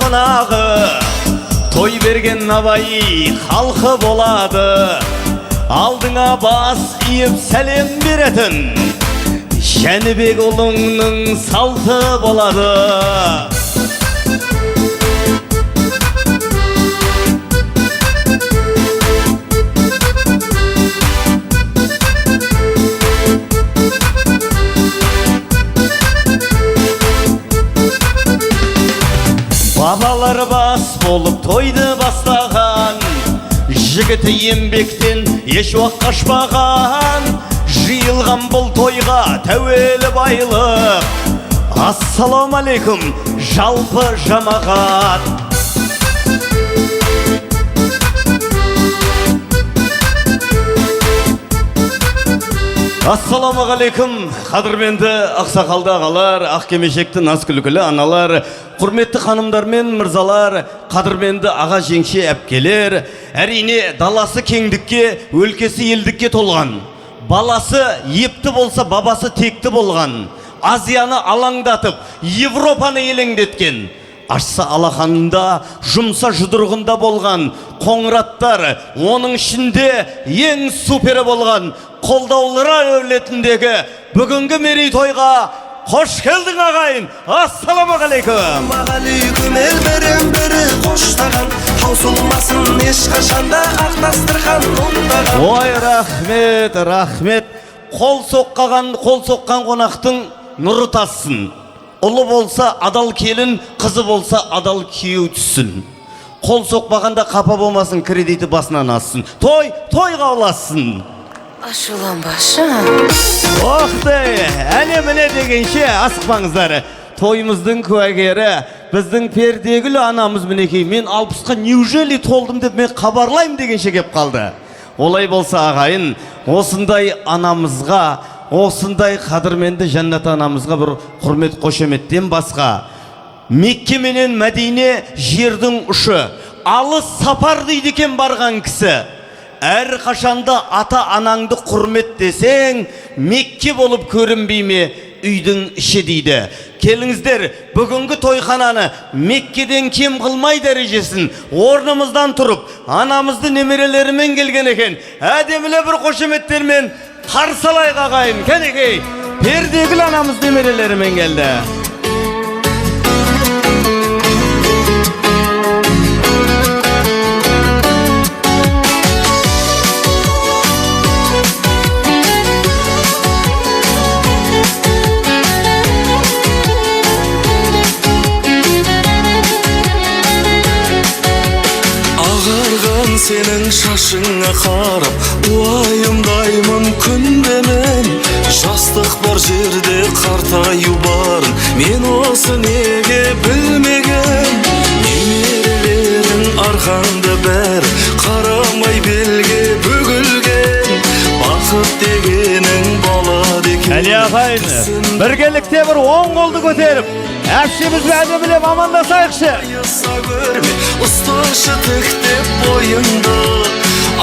қонағы, той берген Набай халқы болады. Алдыңа бас иіп сәлем беретін Жәнібек ұлыңның салты болады. Бабалар бас болып тойды бастаған, жігіті еңбектен еш уақ қашпаған. Жиылған бұл тойға тәуелі байлық. Ассалаумағалейкум, жалпы жамағат. Ассалаумағалейкум, қадірменді ақсақалды ағалар, ақ кемешекті наз күлкілі аналар, құрметті ханымдар мен мырзалар, қадірменді аға, жеңше, әпкелер. Әрине, даласы кеңдікке, өлкесі елдікке толған. Баласы епті болса, бабасы текті болған. Азияны алаңдатып, Европаны елеңдеткен. Ашса алақанында, жұмса жұдырығында болған қоңыраттар, оның ішінде ең супері болған қолдаулар әулетіндегі бүгінгі мерейтойға қош келдің, ағайын! Ассалаумағалейкум! Алейкум, ел бірін бірі қоштаған, таусылмасын ешқашанда ақ дастархан оттаған. Ой, рахмет, рахмет. Қол соққан, қол соққан қонақтың нұры тассын. Ұлы болса адал келін, қызы болса адал күйеу түссін. Қол соқпағанда қапа болмасын, кредиті басынан ассын. Той тойға ұлассын. Ашуланбашы. Ох ты, әне міне дегенше асықпаңыздар. Тойымыздың куәгері біздің Пердегүл анамыз мінекей, мен 60-қа неужели толдым деп мен хабарлаймын дегенше кеп қалды. Олай болса, ағайын, осындай анамызға, осындай қадірменді жәннат анамызға бір құрмет қошеметтен басқа, Мекке менен Мәдине жердің ұшы, алыс сапар дейді екен барған кісі. Әр қашанда ата анаңды құрметтесең, Мекке болып көрінбей ме үйдің іші дейді. Келіңіздер, бүгінгі тойхананы Меккеден кем қылмай дәрежесін, орнымыздан тұрып, анамызды немерелерімен келген екен, әдемілі бір қошеметтермен қарсы алайық, ағайын. Кәнекей, Пердегүл анамыз немерелерімен келді. Ағарған сенің шашыңа қарап уайымдаймын күнде мен. Жастық бар жерде қартаю барын мен осы неге білмеген. Немерелерің арқаңда бәрі қарамай белге бүгілген. Бақыт дегенің болады екен. Әне, ағайын, біргелікте бір оң қолды көтеріп, әпшемізбен әдемілеп амандасайықшы. Айыса көрме, ұсташы тіктеп бойыңды.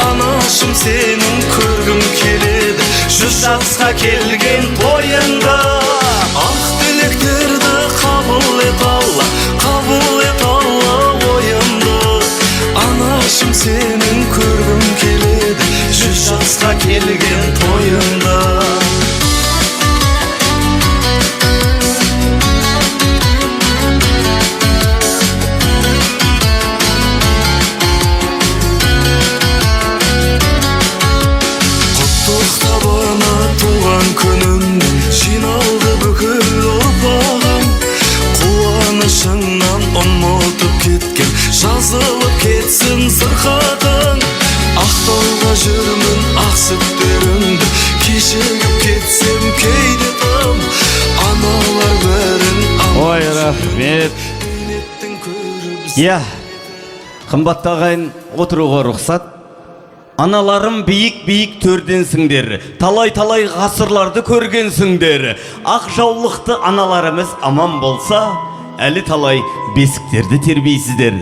Анашым, сенің көргім келеді 100 жасқа келген тойыңды. Ақ тілектерді қабыл ет, Алла, қабыл ет, Алла, ойымды. Анашым, сенің көргім келеді 100 жасқа келген тойыңды. Құттықтап ана туған күніңмен жиналды бүкіл ұрпағың. Қуанышыңнан ұмытып кеткен, жазылып кетсін сырқатың. Ақтауға жүрмін ақ сүттеріңді, кешігіп кетсем кейде тым. Аналар бәрін Ой, рахмет. бейнеттің көріп. Иә, қымбатты ағайын, отыруға рұқсат. Аналарым, биік биік төрденсіңдер, талай талай ғасырларды көргенсіңдер. Ақ жаулықты аналарымыз аман болса, әлі талай бесіктерді тербейсіздер.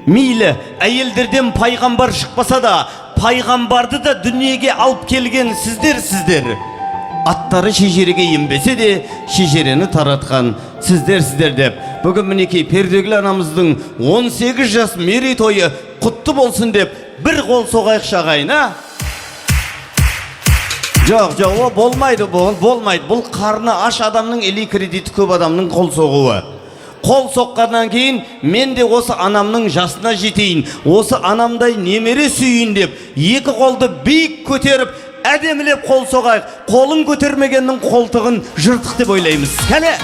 Мейлі, әйелдерден пайғамбар шықпаса да, пайғамбарды да дүниеге алып келген сіздерсіздер. Аттары шежіреге енбесе де, шежірені таратқан сіздерсіздер деп. Бүгін мінекей Пердегүл анамыздың 18 жас мерейтойы құтты болсын деп бір қол соғайықшы, ағайын, а? Жоқ, жоқ, о болмайды, бұл болмайды. Бұл қарны аш адамның или кредиті көп адамның қол соғуы. Қол соққаннан кейін мен де осы анамның жасына жетейін, осы анамдай немере сүйейін деп екі қолды биік көтеріп, әдемілеп қол соғайық. Қолын көтермегеннің қолтығын жыртық деп ойлаймыз. Кәне!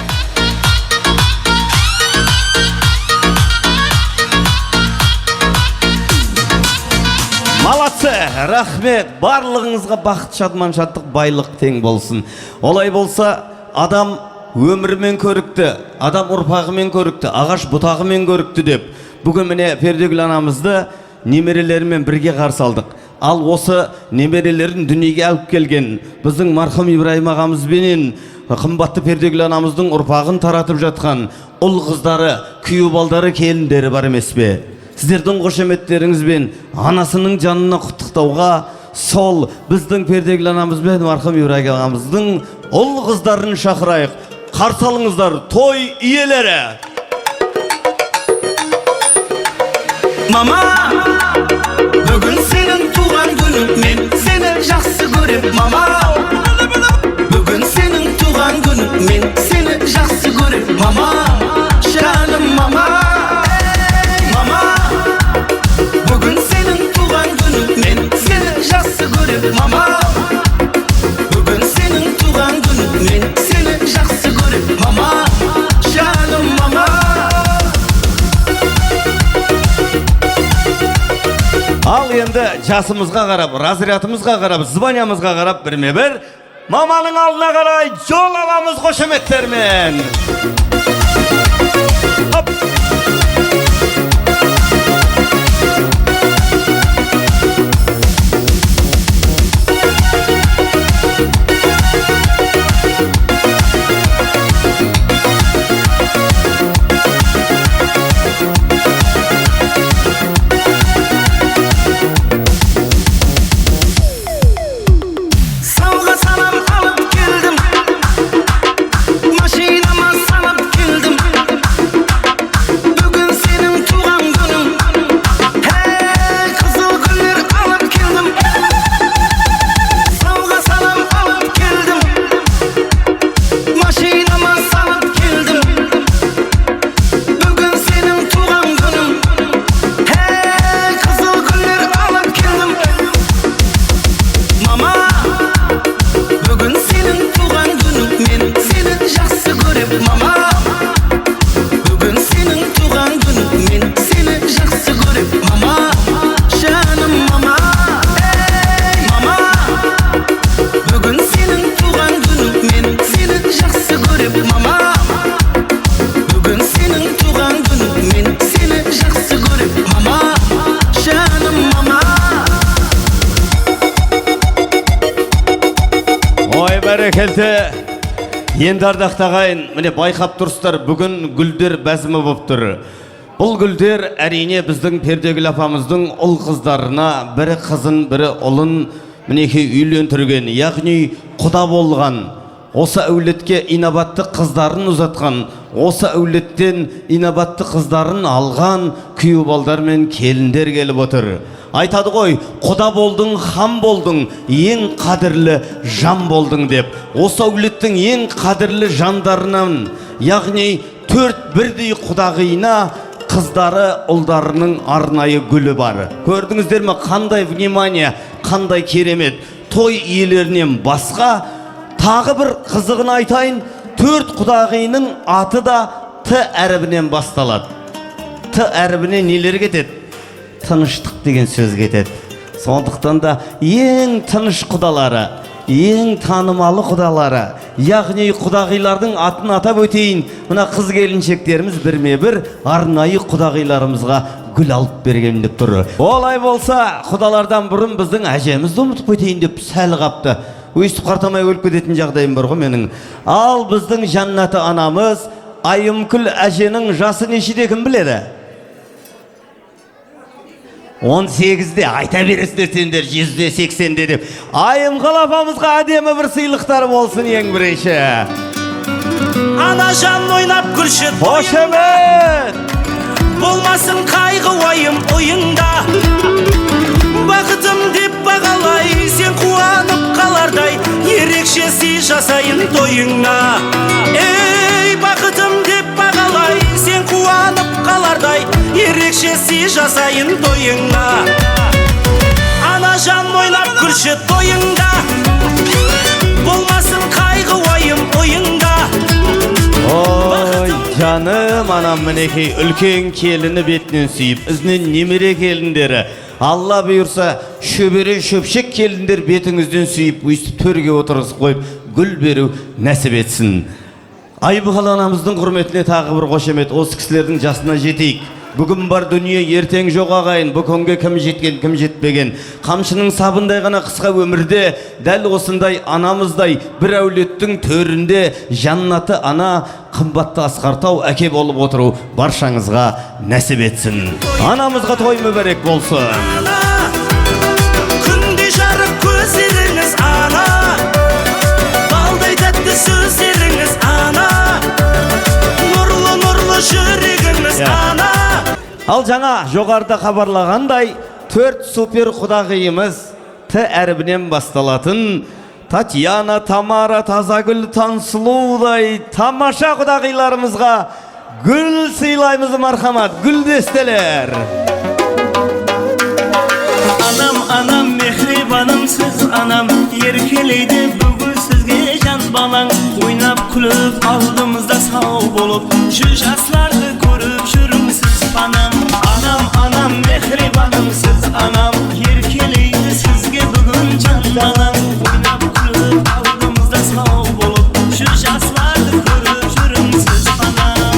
Молодцы, рахмет. Барлығыңызға бақыт, шадыман шаттық, байлық тең болсын. Олай болса, адам өмірімен көрікті, адам ұрпағымен көрікті, ағаш бұтағымен көрікті деп. Бүгін міне Пердегүл анамызды немерелерімен бірге қарсы алдық. Ал осы немерелерін дүниеге алып келген біздің марқұм Ибраим ағамызбенен қымбатты Пердегүл анамыздың ұрпағын таратып жатқан ұл қыздары, күйеу балдары, келіндері бар емес пе? Сіздердің қошеметтеріңізбен анасының жанына құттықтауға сол біздің Пердегүл анамыз бен марқұм Ибраим ағамыздың ұл қыздарын шақырайық. Қарсы алыңыздар, той иелері. Мама, бүгін сенің туған күнің, мен сені жақсы көрем, мама. Бүгін сенің туған күнің, мен сені жақсы көрем, мама. Жаным мама. Ей, мама, бүгін сенің туған күнің, мен сені жақсы көрем, мама. Бүгін сенің туған күнің, мен сені жақсы көрем, мама. Жаным мама. Ал енді жасымызға қарап, разрядымызға қарап, званиямызға қарап бірме-бір маманың алдына қарай жол аламыз қошеметтермен. Хоп! Сауға салам алып келдім, машинама салып келдім. Бүгін сенің туған күнің, ей, қызыл гүлдер алып келдім. Сауға салам алып келдім, машинама салып келдім. Бүгін сенің туған күнің, ей, қызыл гүлдер алып келдім. Мама, бүгін сенің туған күнің, мен сені жақсы көрем, мама. Бүгін сенің туған күнің, мен сені жақсы көрем, мама. Жаным мама. Ей, мама, бүгін сенің туған күнің, мен сені жақсы көрем, мама. Бүгін сенің туған күнің, мен сені жақсы көрем, мама. Жаным мама. Ой, бәрекелді. Енді, ардақты ағайын, міне байқап тұрсыздар, бүгін гүлдер бәзімі болып тұр. Бұл гүлдер әрине біздің Пердегүл апамыздың ұл қыздарына, бірі қызын, бірі ұлын мінекей үйлендірген, яғни құда болған, осы әулетке инабатты қыздарын ұзатқан, осы әулеттен инабатты қыздарын алған күйеу балдар мен келіндер келіп отыр. Айтады ғой, құда болдың, хан болдың, ең қадірлі жан болдың деп. Осы әулеттің ең қадірлі жандарынан, яғни төрт бірдей құдағиына қыздары, ұлдарының арнайы гүлі бар. Көрдіңіздер ме, қандай внимание, қандай керемет. Той иелерінен басқа тағы бір қызығын айтайын, төрт құдағиының аты да Т әрібінен басталады. Т әрібіне нелер кетеді? Тыныштық деген сөз кетеді. Сондықтан да ең тыныш құдалары, ең танымалы құдалары, яғни құдағилардың атын атап өтейін. Мына қыз келіншектеріміз бірме-бір арнайы құдағиларымызға гүл алып берген деп тұр. Олай болса, құдалардан бұрын біздің әжемізді ұмытып кетейін деп сәл қапты. Өйстіп қартамай өліп кететін жағдайым бар ғой менің. Ал біздің жәннаты анамыз Айымкүл әженің жасы нешеде, кім біледі? 18-де айта бересіздер сендер, 100-де 80-де деп. Айымқал апамызға әдемі бір сыйлықтар болсын ең бірінші. Анажан ойнап күлші тойыңда. Қошемет! Болмасын қайғы уайым ойыңда. Бақытым деп бағалай, сен қуанып қалардай, ерекше сый жасайын тойыңа. Ей, бақытым деп бағалай, сен қуанып қалардай, ерекше сый жасайын тойыңа. Анажан, ойнап күлші тойыңда. Болмасын қайғы уайым ойыңда. Ой, жаным анам, мінекей, үлкен келіні бетінен сүйіп, ізінен немере келіндері. Алла бұйырса, шөбере шөпшек келіндер бетіңізден сүйіп, өйстіп төрге отырғызып қойып, гүл беру нәсіп етсін. Айбықал анамыздың құрметіне тағы бір қошемет, осы кісілердің жасына жетейік. Бүгін бар дүние, ертең жоқ, ағайын. Бұл күнге кім жеткен, кім жетпеген? Қамшының сабындай ғана қысқа өмірде дәл осындай анамыздай бір әулеттің төрінде жаннаты ана, қымбатты асқар тау әке болып отыру баршаңызға нәсіп етсін. Анамызға той мүбәрек болсын. Ана, күнде жарық көздеріңіз, ана, балдай тәтті сөздеріңіз, ана, нұрлы нұрлы жүрегіңіз, ана. Ал жаңа жоғарыда хабарлағандай, төрт супер құдағиымыз, Т әрібінен басталатын Татьяна, Тамара, Тазагүл, Тансұлудай тамаша құдағиларымызға гүл сыйлаймыз, мархамат, гүлдестелер. Анам, анам, мехрибаным сіз, анам. Еркелейді бүгін сізге жан балаң. Ойнап күліп алдымызда сау болып, Şu жастарды көріп жүріңсіз, панам. Анам, анам, мехрибаным сіз, анам. Еркелейді сізге бүгін жан балаң. Ойнап күліп алдымызда сау болып, Şu жастарды көріп жүріңсіз, панам.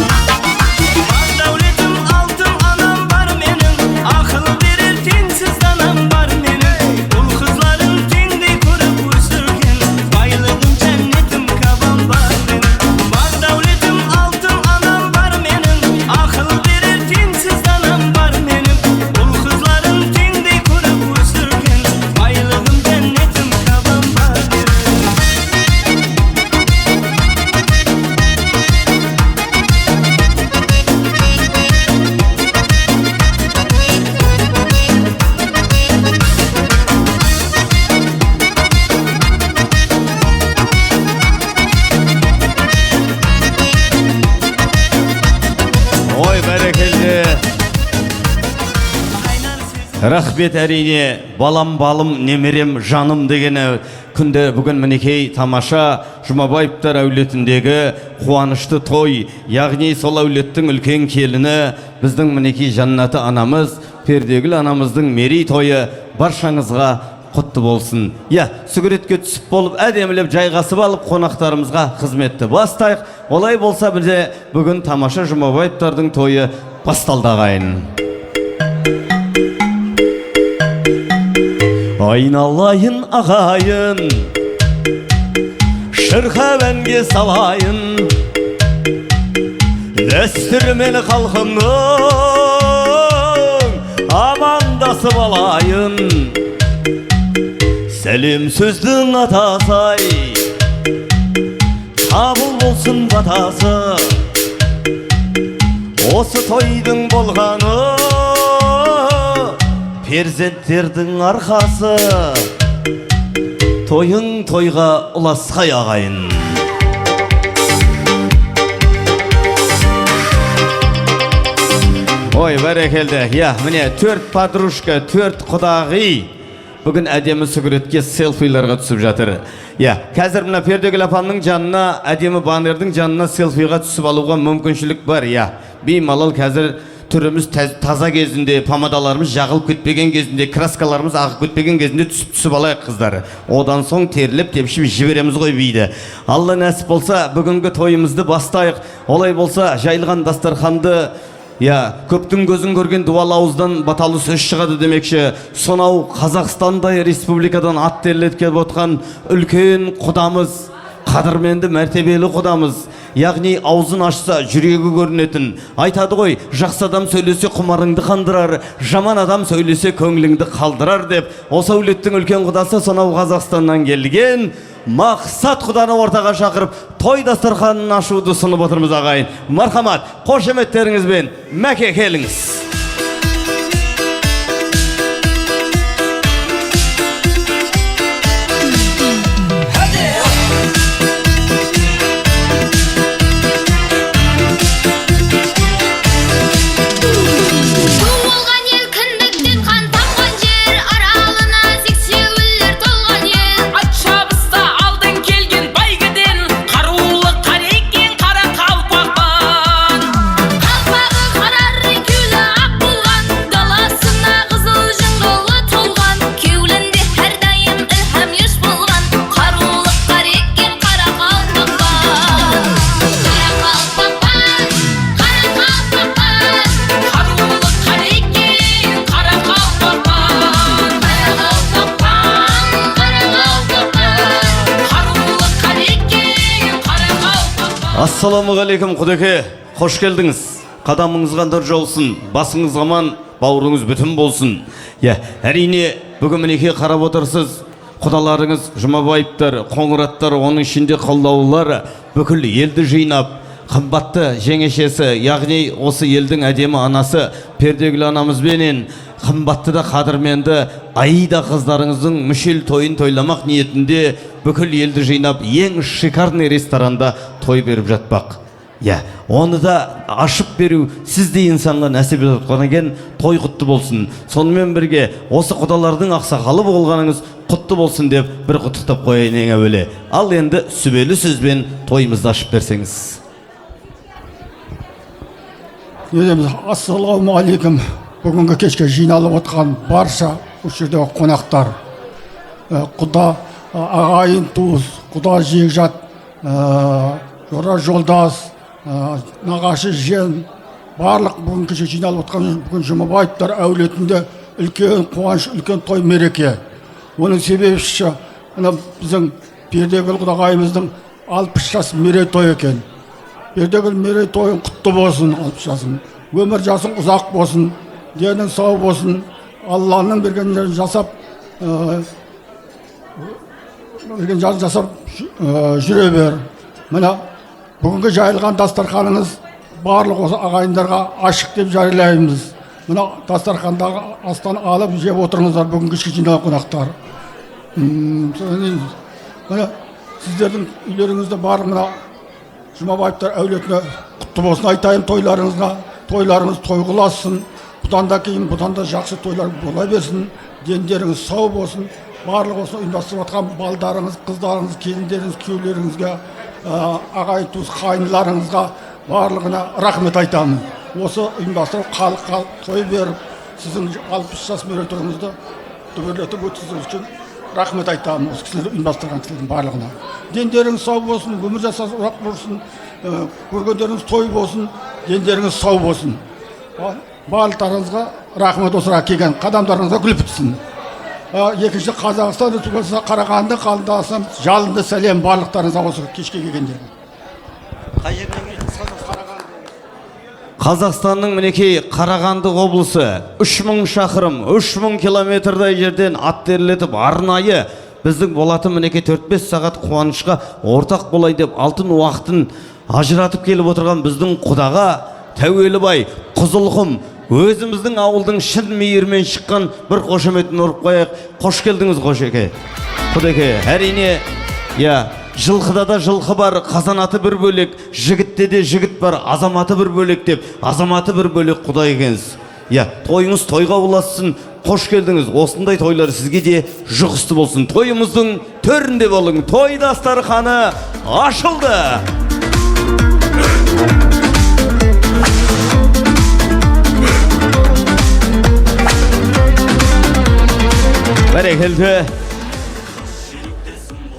Бар дәулетім, алтын анам бар менің. Ақыл берер теңсіз данам бар менің. Ұл қызларын теңдей көріп өсірген, байлығым, жәннетім, кабам бар менің. Бар дәулетім, алтын анам бар менің. Ақыл берер теңсіз данам бар менің. Ұл қызларын теңдей көріп өсірген, байлығым, жәннетім, кабам бар менің. Ой, бәрекелді. Рахмет, әрине, балам, балым, немерем, жаным дегені күнде бүгін, мінекей, тамаша Жұмабаевтар әулетіндегі қуанышты той, яғни сол әулеттің үлкен келіні, біздің, мінекей, жаннаты анамыз Пердегүл анамыздың мерейтойы баршаңызға құтты болсын. Иә, суретке түсіп болып, әдемілеп жайғасып алып, қонақтарымызға қызметті бастайық. Олай болса, бізде бүгін тамаша Жұмабаевтардың тойы басталды, ағайын. Айналайын ағайын, шырқап әнге салайын, дәстүрмен халқымның амандасып алайын. Сәлем сөздің атасы ай, қабыл болсын батасы. Осы тойдың болғаны перзенттердің арқасы. Тойың тойға ұласқай, ағайын. Ой, бәрекелді! Иә, міне, төрт подружка, төрт құдағи бүгін әдемі суретке, селфиларға түсіп жатыр. Иә, қазір мына Пердегүл апамның жанына, әдемі баннердің жанына селфиға түсіп алуға мүмкіншілік бар. Иә, беймалал қазір түріміз таза кезінде, помадаларымыз жағылып кетпеген кезінде, краскаларымыз ағып кетпеген кезінде түсіп алайық, қыздар. Одан соң терлеп тепшіп жібереміз ғой биді. Алла нәсіп болса, бүгінгі тойымызды бастайық. Олай болса, жайылған дастарханды. Иә, көптің көзін көрген дуалы ауыздан баталы сөз шығады демекші, сонау Қазақстандай республикадан ат терлетіп келіп отқан үлкен құдамыз, қадірменді, мәртебелі құдамыз, яғни аузын ашса, жүрегі көрінетін. Айтады ғой, жақсы адам сөйлесе, құмарыңды қандырар, жаман адам сөйлесе, көңіліңді қалдырар деп. Осы әулеттің үлкен құдасы, сонау Қазақстаннан келген Мақсат құданы ортаға шақырып, той дастарханын ашуды ұсынып отырмыз, ағайын. Мархамат, қошеметтеріңізбен, Мәке, келіңіз. Туылған ел, кіндіктен қан тамған жер, аралына сексеуілдер толған ел. Ат шабыста алдын келген бәйгеден, қарулы Қарекен қара қалпақпан. Қалпағы қара, кеулі ақ болған, даласына қызыл жыңғылы толған, кеулінде әрдайым ілхам еш болған, қарулы Қарекен қара қалпақпан. Қара қалпақпан, қара қалпақпан. Қарулы Қарекен қара қалпақпан. Қара қалпақпан, қара қалпақпан. Қарулы Қарекен қара қалпақпан. Ассалаумағалейкум, құдеке, қош келдіңіз. Қадамыңызға нұр жаусын, басыңыз аман, бауырыңыз бүтін болсын. Иә, әрине, бүгін мінекей қарап отырсыз, құдаларыңыз Жұмабаевтар, Қоңыраттар, оның ішінде Қолдаулар бүкіл елді жинап, қымбатты жеңешесі, яғни осы елдің әдемі анасы Пердегүл анамызбенен қымбатты да қадірменді Аида қыздарыңыздың мүшел тойын тойламақ ниетінде бүкіл елді жинап, ең шикарный ресторанда той беріп жатпақ. Иә, оны да ашып беру сіздей инсанға нәсіп етіп отқан екен, той құтты болсын. Сонымен бірге осы құдалардың ақсақалы болғаныңыз құтты болсын деп бір құттықтап қояйын ең әуелі. Ал енді сүбелі сөзбен тойымызды ашып берсеңіз. Не дейміз, ассалаумағалейкум, бүгінгі кешке жиналып отқан барша осы жердегі қонақтар, құда, ағайын туыс, құда жекжат, жора жолдас, нағашы жиен, барлық бүгінгі кешке жиналып отқан бүгін Жұмабаевтар әулетінде үлкен қуаныш, үлкен той, мереке. Оның себепшісі мына біздің Пердегүл құдағайымыздың 60 жас мерейтойы екен. Пердегүл, мерейтойың құтты болсын, 60 жасың, өмір жасың ұзақ болсын, денің сау болсын, Алланың бергенін жасап, берген жасын жасап жүре бер. Мына бүгінгі жайылған дастарханыңыз барлық осы ағайындарға ашық деп жариялаймыз. Мына дастархандағы астан алып жеп отырыңыздар, бүгінгі кешке жиналған қонақтар. Содан кейін мына сіздердің үйлеріңізде барлық мына Жұмабаевтар әулетіне құтты болсын айтайын тойларыңызға, тойларыңыз той ұлассын, бұдан да кейін бұдан да жақсы тойлар бола берсін, дендеріңіз сау болсын. Барлық осы ұйымдастырып жатқан балдарыңыз, қыздарыңыз, келіндеріңіз, күйеулеріңізге, ағайын туыс қайынларыңызға барлығына рахмет айтамын. Осы ұйымдастырып халыққа той беріп, сіздің 60 жас мерейтойыңызды дүбірлетіп өткізгеніңіз үшін рахмет айтамын осы кісілерді, ұйымдастырған кісілердің барлығына. Дендеріңіз сау болсын, өмір жасаңыз ұзақ болсын, көргендеріңіз той болсын, дендеріңіз сау болсын. Барлықтарыңызға рахмет, осыға келген қадамдарыңызға гүл бітсін. Екінші Қазақстан Республикасы Қарағанды қаласынан жалынды сәлем барлықтарыңызға осы кешке келгендерге. Қазақстанның мінекей Қарағанды облысы 3000 шақырым, 3000 километрдай жерден ат терлетіп арнайы біздің болатын мінекей 4-5 сағат қуанышқа ортақ болай деп алтын уақытын ажыратып келіп отырған біздің құдаға Тәуелібай, Қызылқұм, өзіміздің ауылдың шын мейірімен шыққан бір қошеметін ұрып қояйық. Қош келдіңіз, қошеке. Құдеке, әрине, иә, жылқыда да жылқы бар, қазанаты бір бөлек, жігітте де жігіт бар, азаматы бір бөлек деп, азаматы бір бөлек құдай екенсіз. Иә, тойыңыз тойға ұлассын, қош келдіңіз. Осындай тойлар сізге де жұғысты болсын. Тойымыздың төрінде болың. Той дастарханы ашылды. Бәрекелді.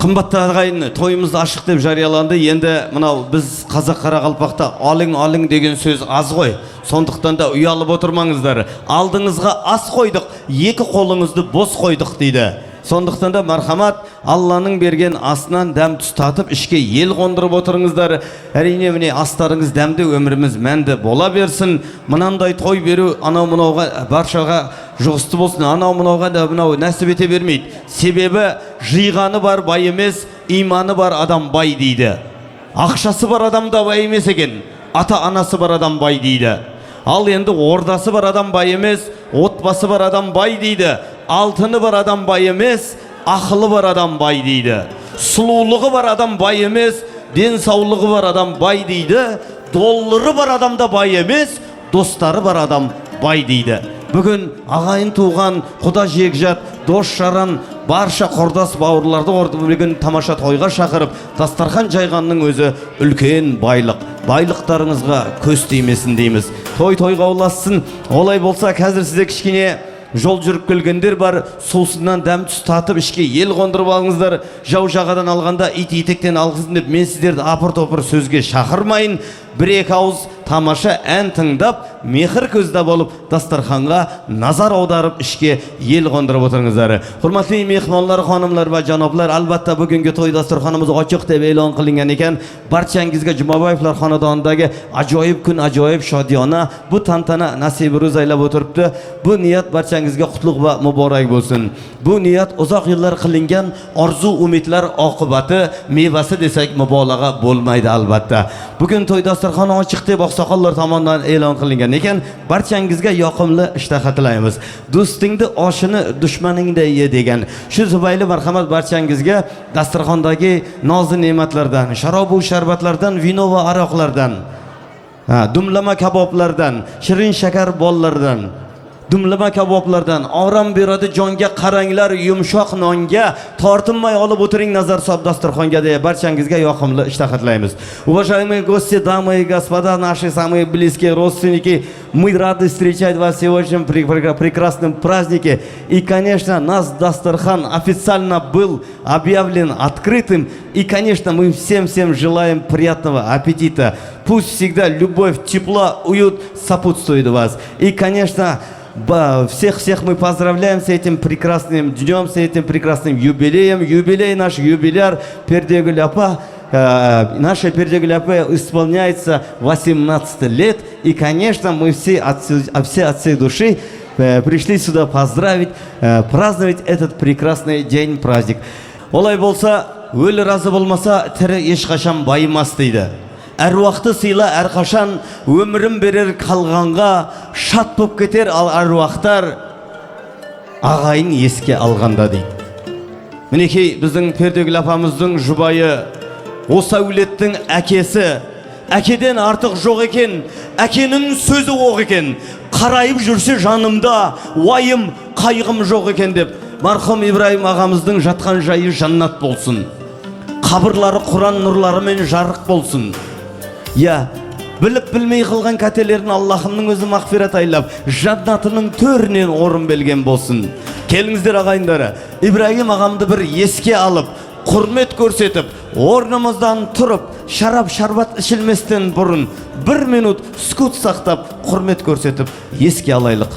Қымбатты ағайын, тойымыз ашық деп жарияланды. Енді мынау біз қазақ қарақалпақта алың алың деген сөз аз ғой. Сондықтан да ұялып отырмаңыздар. Алдыңызға ас қойдық, екі қолыңызды бос қойдық дейді. Сондықтан да мархамат, Алланың берген асынан дәм тұз татып, ішке ел қондырып отырыңыздар. Әрине, міне астарыңыз дәмді, өміріміз мәнді бола берсін. Мынандай той беру анау мынауға баршаға жұғысты болсын, анау мынауға да мынау нәсіп ете бермейді. Себебі жиғаны бар бай емес, иманы бар адам бай дейді. Ақшасы бар адам да бай емес екен, ата анасы бар адам бай дейді. Ал енді ордасы бар адам бай емес, отбасы бар адам бай дейді. Алтыны бар адам бай емес, ақылы бар адам бай дейді. Сұлулығы бар адам бай емес, денсаулығы бар адам бай дейді. Доллары бар адам да бай емес, достары бар адам бай дейді. Бүгін ағайын туған, құда жекжат, дос жаран, барша құрдас бауырларды бүгін тамаша тойға шақырып, дастархан жайғанның өзі үлкен байлық. Байлықтарыңызға көз тимесін дейміз. Той тойға ұлассын. Олай болса, қазір сізде кішкене жол жүріп келгендер бар, сусыннан дәм тұз татып ішке ел қондырып алыңыздар. Жау жағадан алғанда ит етектен алғызын деп мен сіздерді апыр-топыр сөзге шақырмайын. Бір-екі ауыз тамаша ән тыңдап, мехір көзде болып дастарханға назар аударып ішке ел қондырып отырыңыздар. Құрметті мehmonlar, xonimlar va janoblar, albatta bugungi to'y dasturxonimiz ochiq deb e'lon qilingan ekan. Barchangizga Jumaboyevlar xonadonidagi ajoyib kun, ajoyib shodiyona bu tantana nasibi ro'z aylab o'tiribdi. Bu niyat barchangizga qutlug' va muborak bo'lsin. Bu niyat uzoq yillar qilingan orzu umidlar oqibati, mevasi desak mubolag'a bo'lmaydi albatta. Bugun to'y dasturxoni ochiq deb oqsoqollar tomonidan e'lon qilingan ekan. Barchangizga yoqimli ishtaha tilaymiz. Do'stingni oshini dushmaningday ye degan. Shu tufayli marhamat barchangizga dasturxondagi nozi ne'matlardan, sharob va sharbatlardan, vino va aroqlardan, dumlama kaboblardan, shirin shakar bollardan, dumlama kaboblardan orom beradi jonga qaranglar yumshoq nonga tortinmay olib o'tiring nazar solib dasturxonga deya barchangizga yoqimli ishtaha tilaymiz. Уважаемые гости, дамы и господа, наши самые близкие родственники, мы рады встречать вас сегодня при прекрасном празднике. И, конечно, наш дастархан официально был объявлен открытым. И, конечно, мы всем-всем желаем приятного аппетита. Пусть всегда любовь, тепло, уют сопутствует вас. И, конечно, всех-всех мы поздравляем с этим прекрасным днем, с этим прекрасным юбилеем. Юбилей наш, юбиляр Пердегүл апа. Наша Пердегүл апа исполняется 18 лет. И, конечно, мы все от всей души пришли сюда поздравить, праздновать этот прекрасный день, праздник. Олай болса, өлі разы болмаса, тірі ешқашан байымас дейді. Әруақты сыйла әрқашан, өмірім берер қалғанға, шат боп кетер ал әруақтар ағайын еске алғанда дейді. Мінекей біздің Пердегүл апамыздың жұбайы, осы әулеттің әкесі, әкеден артық жоқ екен, әкенің сөзі оқ екен, қарайып жүрсе жанымда уайым қайғым жоқ екен деп марқұм Ибраим ағамыздың жатқан жайы жаннат болсын, қабырлары Құран нұрларымен жарық болсын. Я, біліп білмей қылған қателерін Аллахымның өзі мағфират айлап, жаннатының төрінен орын берген болсын. Келіңіздер ағайындары, Ибраим ағамды бір еске алып, құрмет көрсетіп, орнымыздан тұрып, шарап шарбат ішілместен бұрын бір минут сүкут сақтап, құрмет көрсетіп, еске алайлық.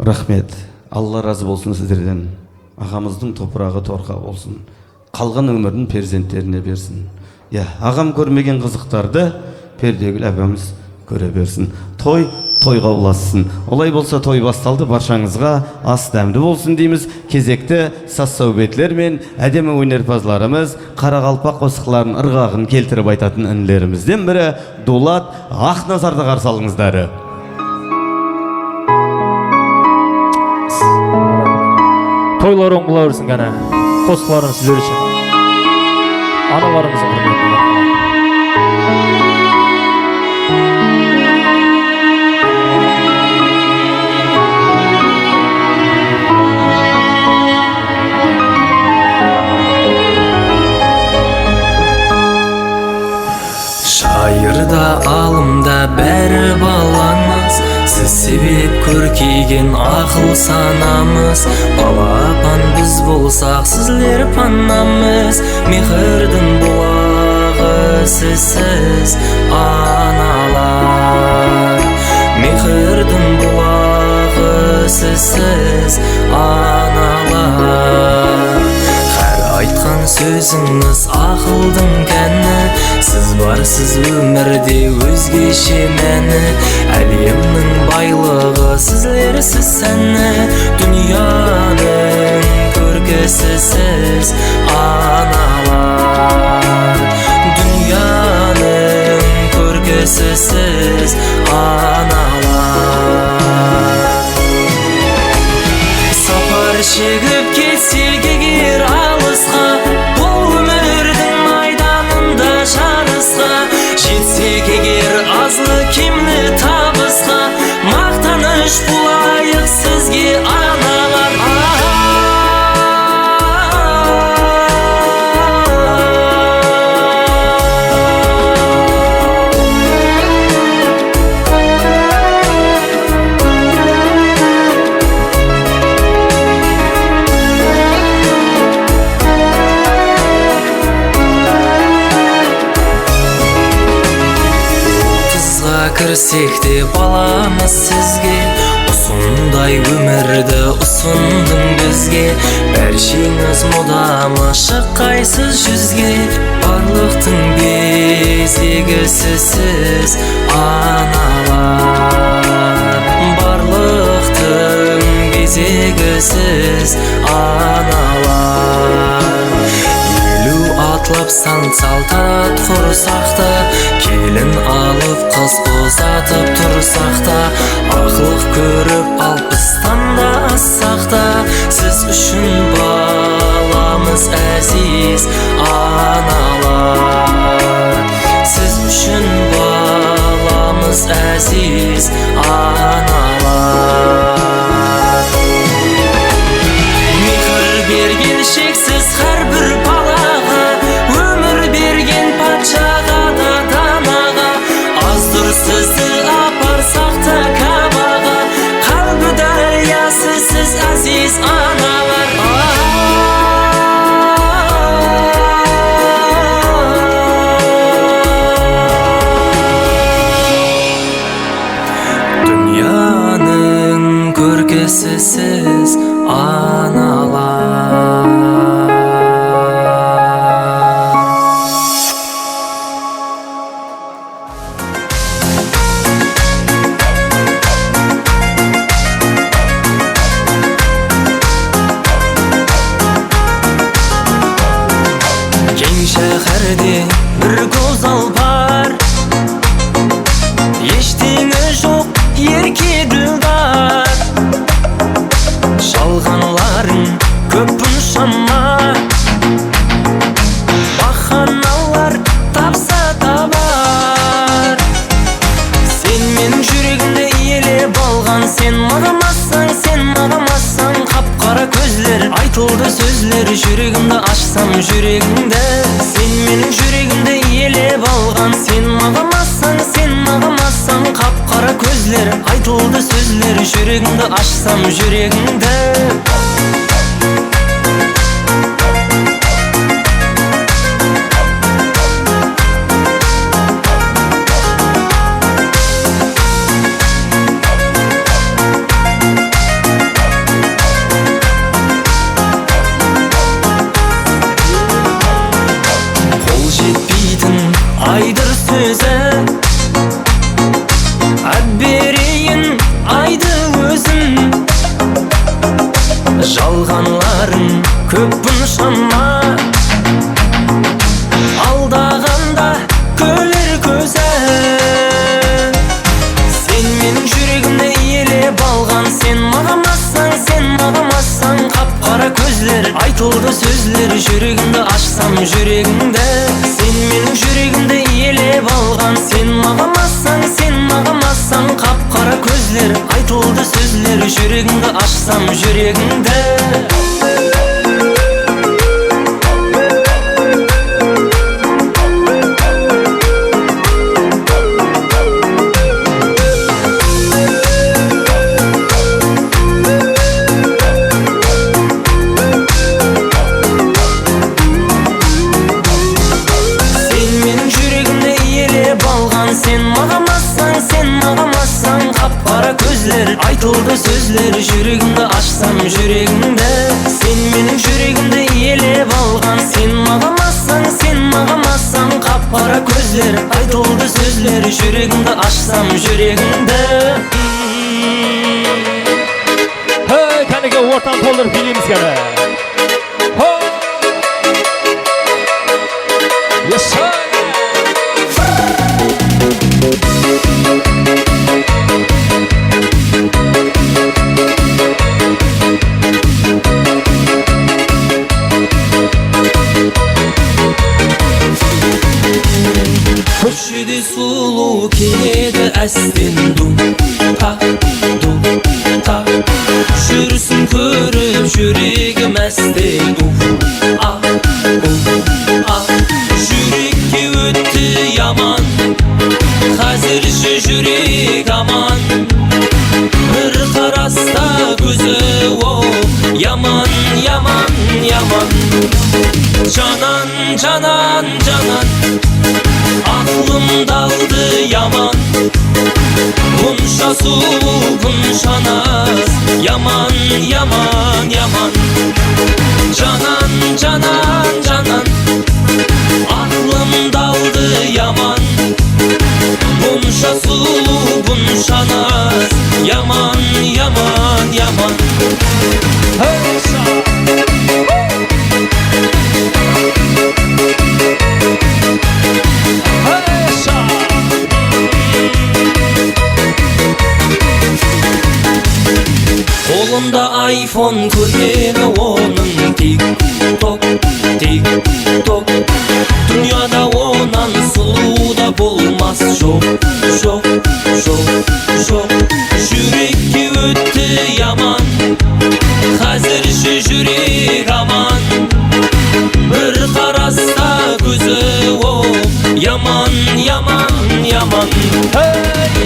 Рахмет. Алла разы болсын сіздерден. Ағамыздың топырағы торқа болсын. Қалған өмірін перзенттеріне берсін. Я, ағам көрмеген қызықтарды Пердегүл апамыз көре берсін. Той тойға ұлассын. Олай болса той басталды, баршаңызға ас дәмді болсын дейміз. Кезекті саз сәубетлер мен әдемі өнерпазларымыз қарақалпақ қосықларын ырғағын келтіріп айтатын інілерімізден бірі Дулат Ақназарды қарсы алыңыздар. Тойлар оң бола берсін кәне. Қосқыларым сіздер үшін. Аналарымыздың құрметіне. Шайырда, алымда бәрі баламыз, сіз себеп көркейген ақыл санамыз. Балапан біз болсақ, сіздер панамыз, мехірдің бұлағы сізсіз аналар. Мехірдің бұлағы сізсіз аналар. Әр айтқан сөзіңіз ақылдың кәні. Сіз барсыз өмірде өзгеше мәні, әлемнің байлығы сіздерсіз сәні. Дүнияның көркісі сіз, аналар. Дүнияның көркісі сіз, аналар. Сапар шегіп кетсек егер алысқа, бұл өмірдің майданында жарысқа, жетсек егер азлы кемлі табысқа, мақтаныш болайық сізге, аналар. Кірсек те баламыз сізге, осындай өмірді ұсындың бізге. Бәршеңіз мұдамы шыққайсыз жүзге, барлықтың безегісі сіз, аналар. Барлықтың безегі сіз, аналар. Елу атлап сан салтанат құрсақ та, келін алып қыз ұзатып тұрсақ та, ақылық көріп 60-тан да ассақ та, сіз үшін баламыз әзиз, аналар. Сіз үшін баламыз әзиз, аналар. Мехір берген шексіз әрбір балаға, өмір берген патшаға да данаға, аздыр сізді апарсақ та Кабаға, қалбы дариясы сіз, әзиз аналар. Дүнияның көркісі сіз, аналар. Кең шәһәрде бір гозал бар, ештеңе жоқ ерке ділдар. Жалғанларың көп бұншама, баханалар тапса табар. Сен менің жүрегімді иелеп алған, сен мағамассың, сен мағамассың. Қап-қара көздер, айтылды сөздер, жүрегімді ашсам жүрегіңді. Сен менің жүрегімді иелеп алған, сен мағамассың, сен мағамассың. Қап-қара көздер, айтылды сөздер, жүрегімді ашсам жүрегіңді. Қол жетпейтін айдыр сөзі, әберейін айды өзім. Жалғанларың көп бұншама, алдағанда күлер көзі. Сен менің жүрегімді иелеп алған, сен мағамассың, сен мағамассың. Қап-қара көздер, айтылды сөздер, жүрегімді ашсам жүрегіңді. Сен менің жүрегімді иелеп алған, сен мағамассың, сен мағамассың. Қап-қара көздер, айтылды сөздер, жүрегімді ашсам жүрегіңді. Сен менің жүрегімді иелеп алған, сен мағамассың, сен мағамассың. Қап-қара көздер, айтылды сөздер, жүрегімді ашсам жүрегіңді. Сен менің жүрегімді иелеп алған, сен Ашсам жүрегіңді. Hey, кәнеке, ортаны толтырып билейміз кәне. Yes, sir. Көшеде сұлу келеді әстен, ду та ду та. Жүрісін көріп жүрегім әсте, у а у а. Жүрекке өтті яман, қазірші жүрек аман. Бір қараста көзі о яман, яман, яман. Жанан, жанан, жанан, ақылымды алды яман. Бұнша сұлу, бұнша наз, яман, яман, яман. Жанан, жанан, жанан, ақылымды алды яман. Бұнша сұлу, бұнша наз, яман, яман, яман. Қолында айфон, көргені оның тик ток, тик ток. Дүнияда онан сұлу да болмас, жоқ, жоқ, жоқ, жоқ. Жүрекке өтті яман, қазірші жүрек аман. Бір қараста көзі о яман, яман, яман.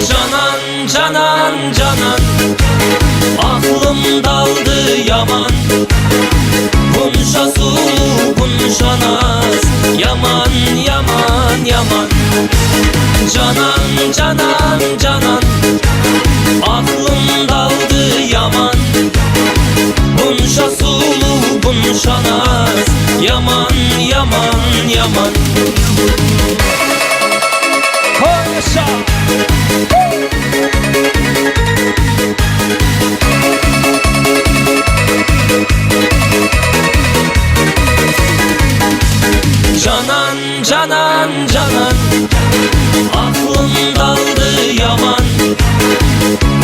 Жанан, жанан, жанан, ақылымды алды яман. Бұнша сұлу, бұнша наз, яман, яман, яман. Жанан, жанан, жанан, ақылымды алды яман. Бұнша сұлу, бұнша наз, яман, яман, яман. Жанан, жанан, жанан, ақылымды алды яман.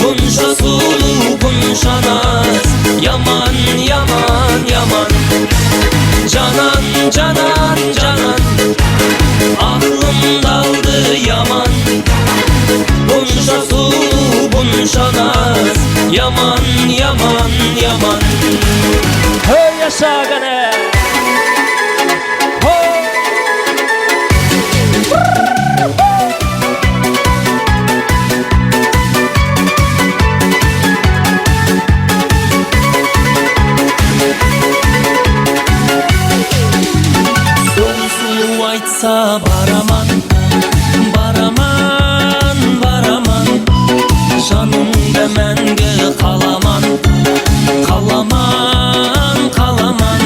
Бұнша сұлу, бұнша наз, яман, яман, яман. Жанан, жанан, жанан, ақылымды алды яман. Бұнша сұлу, бұнша наз, яман, яман, яман. Hey, yaşa кәне. Сол сұлу айтса бараман, бараман, бараман. Жанымда мәңгі қаламан, қаламан, қаламан.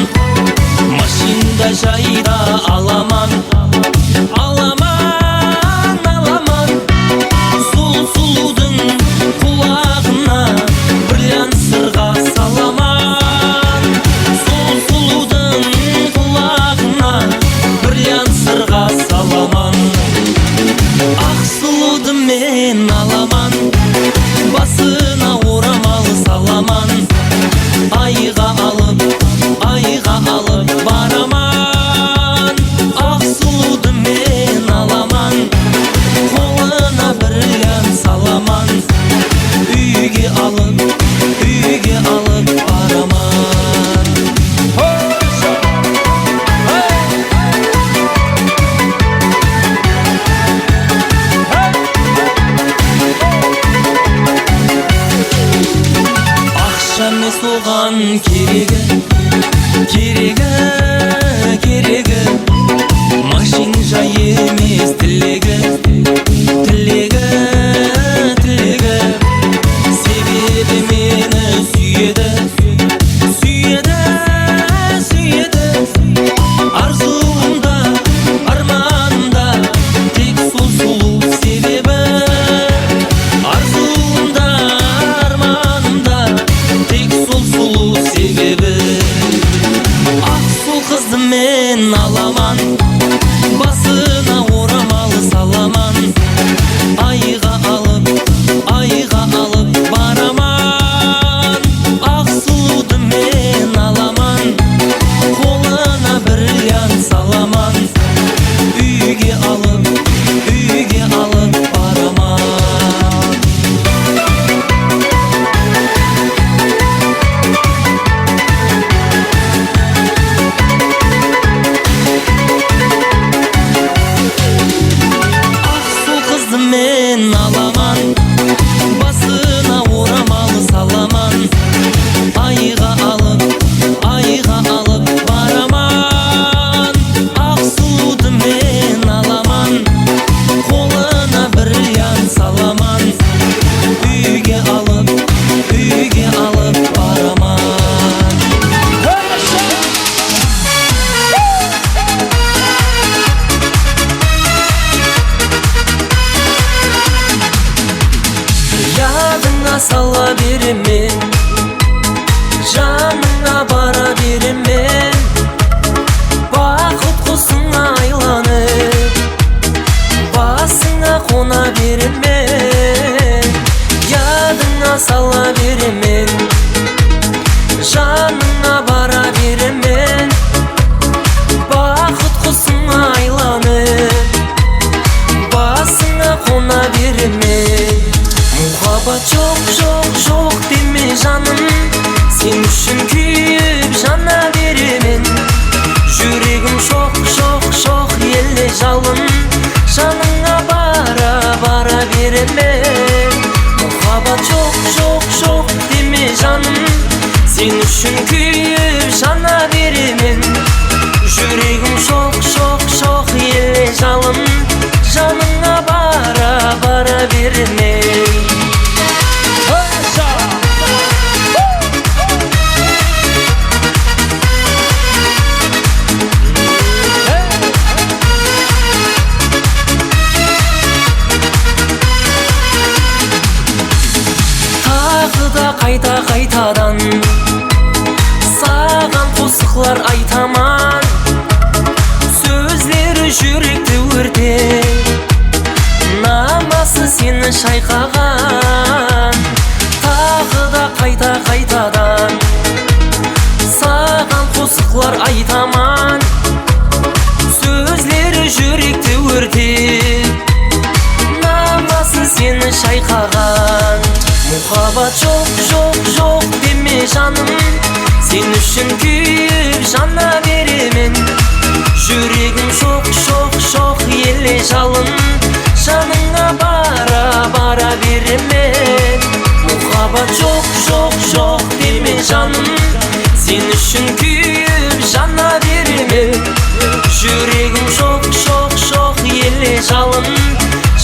Машинда жайда аламан, аламан, аламан. Сол сұлудың құлағына бриллиант сырға саламан. Сол сұлудың құлағына бриллиант сырға саламан. Ақ сұлуды мен аламан, басына орамал саламан. Айға алып, айға алып бараман. Ақ сұлуды мен аламан, қолына бриллиант саламан. Үйге алып, үйге алып бараман. Ақша емес оған керегі, керегі, керегі. Машин жай емес тілегі, тілегі, тілегі. Себебі мені сүйеді, сүйеді, сүйеді. Арзуымда, арманымда тек сол сұлу себебі. бараман. Үйге алып, үйге алып бараман. Ядыңа сала беремен, жаныңа бара беремен. Бақыт құсыңа айланып, басыңа қона беремен. Ядыңа сала беремен, жаныңа бара беремен. Бақыт құсыңа айланып, басыңа қона беремен. Мұхаббат жоқ, жоқ, жоқ деме жаным, сен үшін күйіп жана беремен. Жүрегім шоқ, шоқ, шоқ елде жалын, жаныңа бара, бара беремен. Мұхаббат жоқ, жоқ, жоқ деме жаным, сен үшін күйіп жана беремен. Жүрегім шоқ, шоқ, шоқ елде жалын, жаныңа бара, бара беремен. Тағы да қайта қайтадан саған қосықлар айтаман. Сөздері жүректі өртеп, намасы сені шайқаған. Тағы да қайта қайтадан саған қосықлар айтаман. Сөздері жүректі өртеп, намасы сені шайқаған. Мұхаббат жоқ, жоқ, жоқ деме жаным, сен үшін күйіп жана беремен. Жүрегім шоқ, шоқ, шоқ еле жалын, жаныңа бара, бара беремен. Мұхаббат жоқ, жоқ, жоқ деме жаным, сен үшін күйіп жана беремен. Жүрегім шоқ, шоқ, шоқ еле жалын,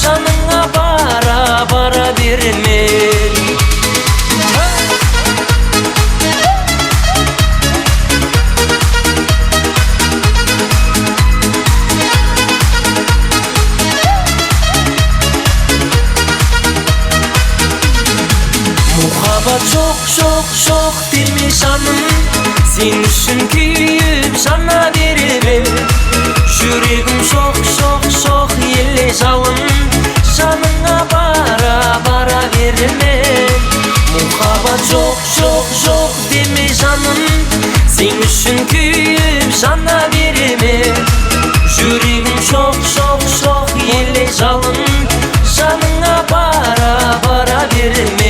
жаныңа бара, бара беремен. Мұхаббат жоқ, жоқ, жоқ деме жаным, сен үшін күйіп жана беремін. Жүрегім шоқ, шоқ, шоқ еле жалын, жаныңа бара, бара беремін. Мұхаббат жоқ, жоқ, жоқ деме жаным, сен үшін күйіп жана беремін. Жүрегім шоқ, шоқ, шоқ еле жалын, жаныңа бара, бара беремін.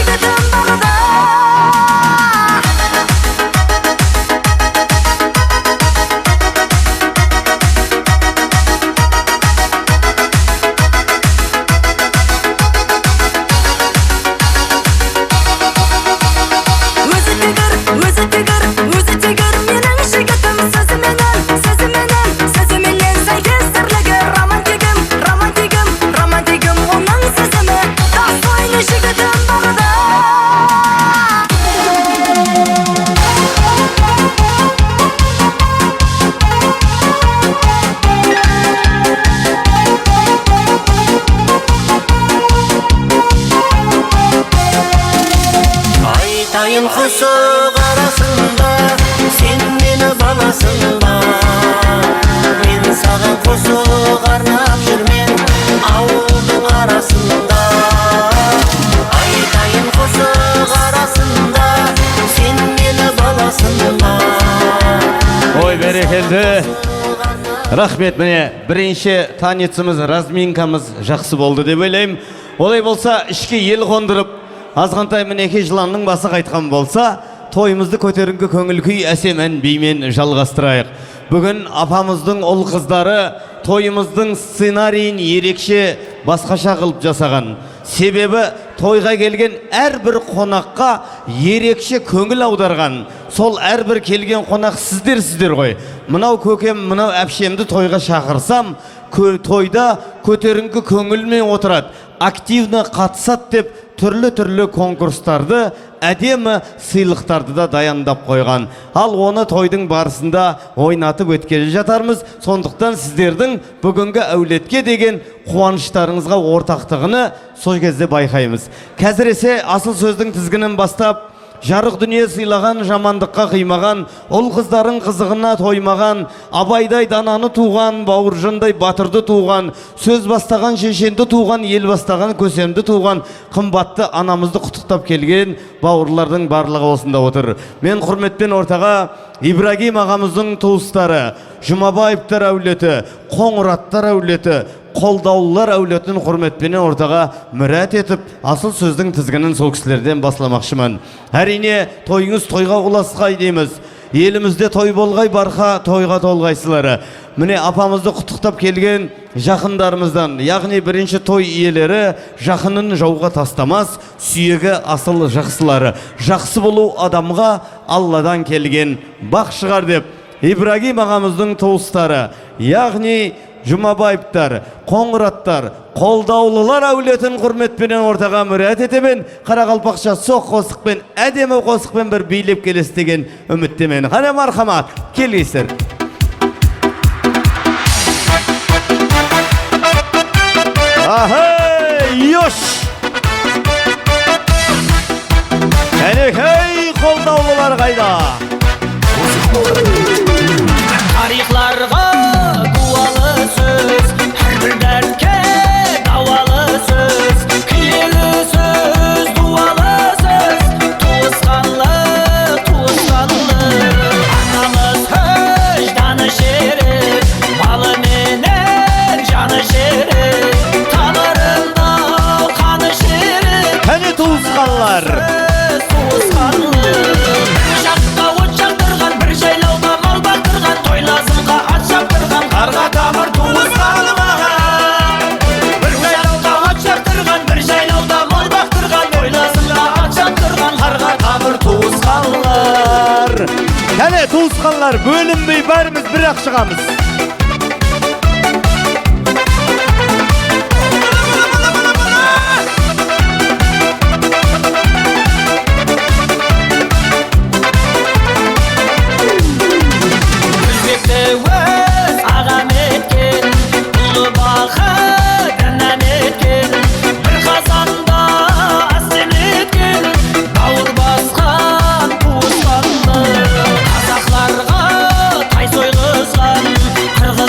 жігітім барда. Өзі тігір, өзі тігір, өзі тігір менің жігітім. Сөзіменен, сөзіменен, сөзіменен сәйкес тірлігі. Романтигім, романтигім, романтигім оның сөзіме. Достойный жігітім барда. Айтайын қосық арасында, сен мені баласың ба? Мен саған қосық арнап жүрмен ауылдың арасында. Айтайын қосық арасында, сен мені баласың ба? Ой, бәрекелді. Рахмет, міне бірінші танеціміз, разминкамыз жақсы болды деп ойлаймын. Олай болса, ішке ел қондырып, азғантай мінекей жыланның басы қайтқан болса, тойымызды көтеріңкі көңіл күй әсем ән бимен жалғастырайық. Бүгін апамыздың ұл қыздары тойымыздың сценарийін ерекше басқаша қылып жасаған. Себебі тойға келген әрбір қонаққа ерекше көңіл аударған. Сол әрбір келген қонақ сіздер ғой. Мынау көкем, мынау әпшемді тойға шақырсам, тойда көтеріңкі көңілмен отырады, активно қатысады деп түрлі-түрлі конкурстарды, әдемі сыйлықтарды да даяндап қойған. Ал оны тойдың барысында ойнатып өткелі жатармыз. Сондықтан сіздердің бүгінгі әулетке деген қуаныштарыңызға ортақтығыны сол кезде байқаймыз. Қазір есе асыл сөздің тізгінін бастап, жарық дүние сыйлаған, жамандыққа қимаған, ұл қыздарын қызығына тоймаған, Абайдай дананы туған, Бауыржандай батырды туған, сөз бастаған шешенді туған, ел бастаған көсемді туған, қымбатты анамызды құттықтап келген бауырлардың барлығы осында отыр. Мен құрметпен ортаға Ибрагим ағамыздың туыстары, Жұмабаевтар әулеті, Қоңыраттар әулеті, Қолдаулылар әулетін құрметпенен ортаға мұрат етіп, асыл сөздің тізгінін сол кісілерден басламақшымын. Әрине, тойыңыз тойға ұласқай дейміз. Елімізде той болғай, барха тойға толғайсылары. Міне апамызды құттықтап келген жақындарымыздан, яғни бірінші той иелері, жақынын жауға тастамас, сүйегі асыл жақсылары. Жақсы болу адамға Алладан келген бақ шығар деп Ибрагим ағамыздың туыстары, яғни Жұмабаевтар, Қоңыраттар, Қолдаулылар әулетін құрметпенен ортаға мұрат етемін. Қарақалпақша соқ қосықпен, әдемі қосықпен бір билеп келесі деген үміттемен. Қане мархамат, келесіздер. Ахей, йош! Әнекей, қолдаулылар қайда? Тарихларға дуалы сөз, әрбір дәтке дауалы сөз, киелі сөз, дуалы сөз, туысқанлық, туысқанлық. Анамыз көз шерік, малы менен жаны шерік, тамырында қаны шерік. Қане туысқанлар? Туысқанлық. Бір жаққа от жақтырған, бір жайлауда мал бақтырған, тойласымға ат шаптырған, Қарға тамыр туысқаным аға. Бір жайлауда ат шаптырған, бір жайлауда мал бақтырған, тойласымға ат шаптырған, Қарға тамыр туысқанлар. Кәне туысқанлар, бөлінбей бәріміз бір-ақ шығамыз. Өзбекті өз ағам еткен, ұлы бақыт інәм еткен, бір қазанда ас демлеткен, бауыр басқан туысқанды. Қазақларға тай сойғызған, қырғыз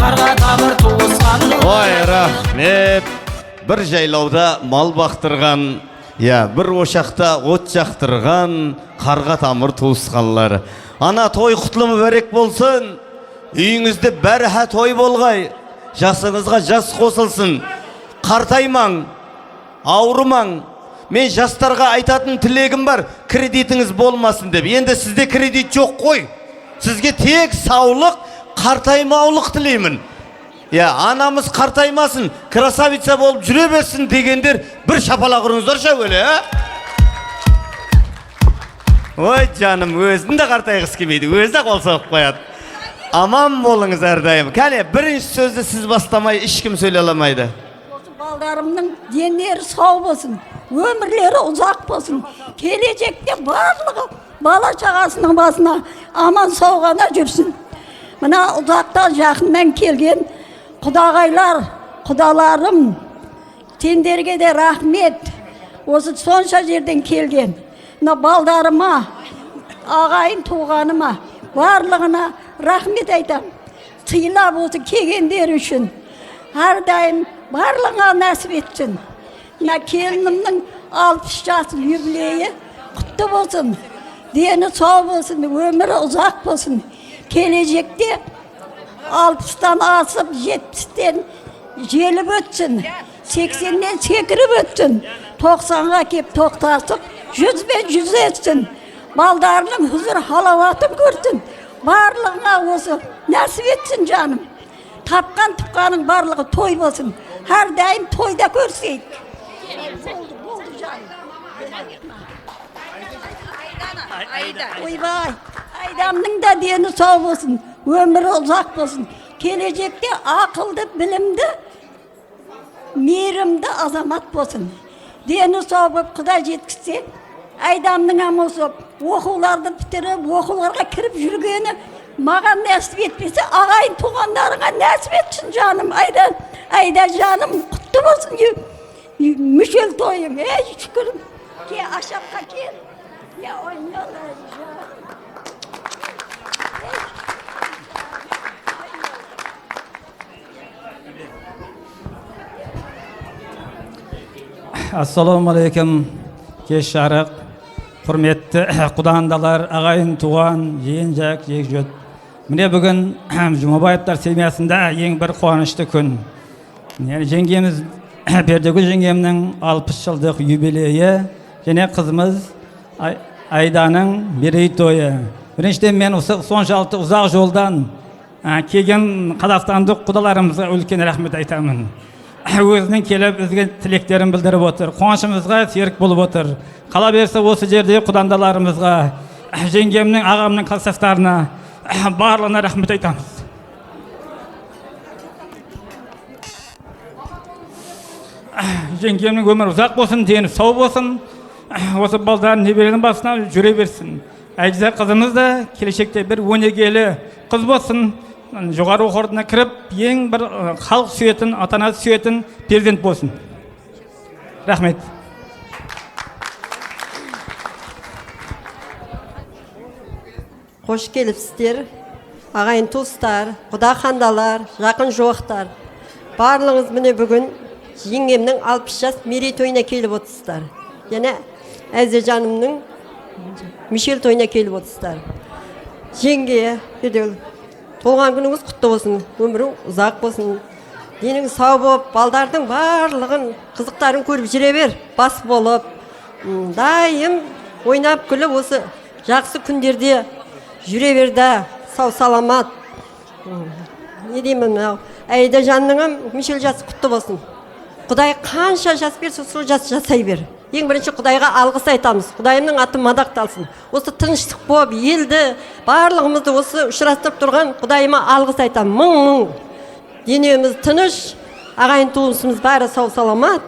Қарға тамыр туысқан. Ой, рахмет. Бір жайлауда мал бақтырған, я бір ошақта от жақтырған қарға тамыр туысқанлар. Ана, той құтты мүбәрек болсын. Үйіңізде бәрі той болғай. Жасыңызға жас қосылсын. Қартаймаң, ауырмаң. Мен жастарға айтатын тілегім бар, кредитіңіз болмасын деп. Енді сізде кредит жоқ қой. Сізге тек саулық, қартаймаулық тілеймін. Я, анамыз қартаймасын, красавица болып жүре берсін дегендер бір шапалақ ұрыңыздаршы әуелі, ә? Ой, жаным, өзінің де қартайғысы келмейді, өзі де қол соғып қояды. Аман болыңыз әрдайым. Кәне, бірінші сөзді сіз бастамай ешкім сөйлей алмайды. Осы балдарымның дендері сау болсын, өмірлері ұзақ болсын. Келешекте барлығы бала шағасының басына аман сау ғана жүрсін. Мына ұзақтан жақыннан келген құдағайлар, құдаларым, сендерге де рахмет. Осы сонша жерден келген мына балдарыма, ағайын туғаныма барлығына рахмет айтам. Сыйлап осы келгендері үшін әрдайым барлығына нәсіп етсін. Мына келінімнің 60 жас юбилейі құтты болсын, дені сау болсын, өмірі ұзақ болсын. Келешекте 60-тан асып, 70-тен желіп өтсін, 80-нен секіріп өтсін, 90-ға кеп тоқтасып, 100-бен 100 етсін. Балдарының хұзыр халауатын көрсін. Барлығына осы нәсіп етсін жаным. Тапқан тұпқаның барлығы той болсын. Әрдайым тойда көрсейік. Болды, болды жаным. Ойбай, Айдамның да дені сау болсын, өмірі ұзақ болсын. Келешекте ақылды, білімді, мейірімді азамат болсын. Дені сау болып Құдай жеткізсе, Айдамның осы оқуларды бітіріп, оқуларға кіріп жүргені маған нәсіп етпесе, ағайын туғандарыңа нәсіп етсін жаным. Айда, Айда жаным, құтты болсын мүшел тойың. Ей, шүкір. Ке, ашапқа кел. Я ойналайын. Ассалаумағалейкум, кеш жарық, құрметті құдандалар, ағайын туған, жиен жак, жекжот. Міне бүгін Жұмабаевтар семьясында ең бір қуанышты күн. Яғни жеңгеміз Пердегүл жеңгемнің 60 жылдық юбилейі және қызымыз Айданың мерейтойы. Біріншіден мен осы соншалықты ұзақ жолдан келген қазақстандық құдаларымызға үлкен рахмет айтамын. Өзінің келіп бізге тілектерін білдіріп отыр, қуанышымызға серік болып отыр. Қала берсе осы жерде құдандаларымызға, жеңгемнің, ағамның кластастарына барлығына рахмет айтамыз. Жеңгемнің өмірі ұзақ болсын, дені сау болсын, осы балдарын немеренің басына жүре берсін. Әйгіза қызымыз да келешекте бір өнегелі қыз болсын, жоғары оқу орнына кіріп, ең бір халық сүйетін, ата-анасы сүйетін перзент болсын. Рахмет. Қош келіпсіздер, ағайын туыстар, құда қандалар, жақын жуықтар. Барлығыңыз міне бүгін жеңгемнің 60 жас мерейтойына келіп отырсыздар. Және Әзижанымның мүшел тойына келіп отырсыздар. Жеңге, толған күніңіз құтты болсын, өмірің ұзақ болсын, денің сау болып, балдардың барлығын, қызықтарын көріп жүре бер, бас болып, дайым ойнап күліп осы жақсы күндерде жүре бер да, сау саламат. Не деймін, мынау Әйда жанның мүшел жасы құтты болсын. Құдай қанша жас берсе, сол жас жасай бер. Ең бірінші Құдайға алғыс айтамыз. Құдайымның аты мадақталсын. Осы тыныштық болып, елді, барлығымызды осы ұшырастырып тұрған Құдайыма алғыс айтамын. Мың-мың. Денеміз тыныш, ағайын туысымыз бәрі сау саламат.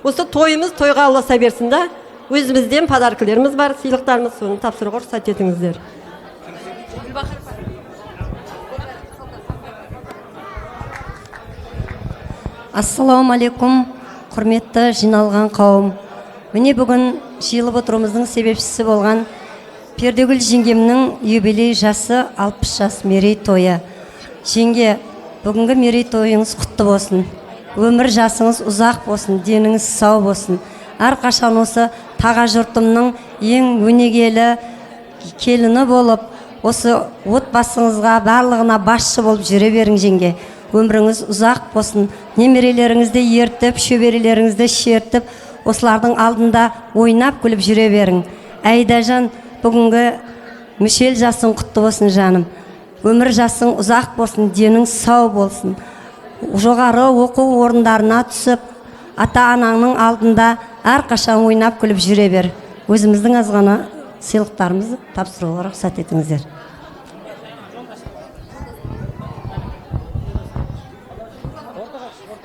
Осы тойымыз тойға ұласа берсін да. Өзімізден подаркілеріміз бар, сыйлықтарымыз, соны тапсыруға рұқсат етіңіздер. Ассалаумағалейкум, құрметті жиналған қауым. Міне бүгін жиылып отыруымыздың себепшісі болған Пердегүл жеңгемнің юбилей жасы 60 жас мерейтойы. Жеңге, Бүгінгі мерейтойыңыз құтты болсын. Өмір жасыңыз ұзақ болсын, деніңіз сау болсын. Әрқашан осы таға жұртымның ең өнегелі келіні болып, осы отбасыңызға барлығына басшы болып жүре берің жеңге. Өміріңіз ұзақ болсын. Немерелеріңізді ертіп, шөберелеріңізді шертіп, осылардың алдында ойнап күліп жүре берің. Айдажан, бүгінгі мүшел жасың құтты болсын жаным. Өмір жасың ұзақ болсын, денің сау болсын. Жоғары оқу орындарына түсіп, ата-анаңның алдында әрқашан ойнап күліп жүре бер. Өзіміздің азғана сыйлықтарымызды тапсыруға рұқсат етіңіздер.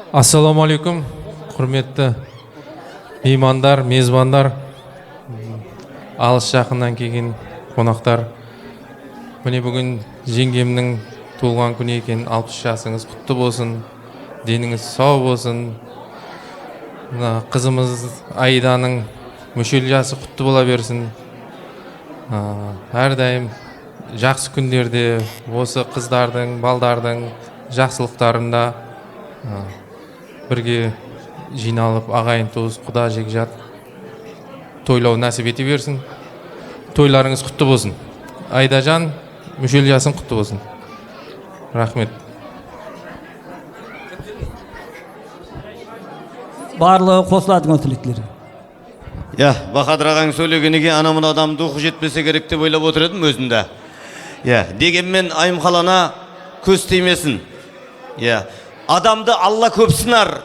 Ассалаумағалейкум, құрметті меймандар, мезбандар, алыс жақыннан келген қонақтар. Міне бүгін жеңгемнің туылған күні екен, 60 жасыңыз құтты болсын, деніңіз сау болсын. Мына қызымыз Аиданың мүшел жасы құтты бола берсін. Әрдайым жақсы күндерде осы қыздардың, балдардың жақсылықтарында бірге жиналып ағайын туыс, құда жекжат тойлау нәсіп ете берсін. Тойларыңыз құтты болсын. Айдажан, мүшел жасың құтты болсын. Рахмет. Барлығы қосылады тілектер. Я, Бахадыр ағаң сөйлегенге ана мына адам духы жетпесе керек деп ойлап отыр едім өзімде. Я, дегенмен Айымқалана көз тимесін. Я, адамды Алла көп сынар.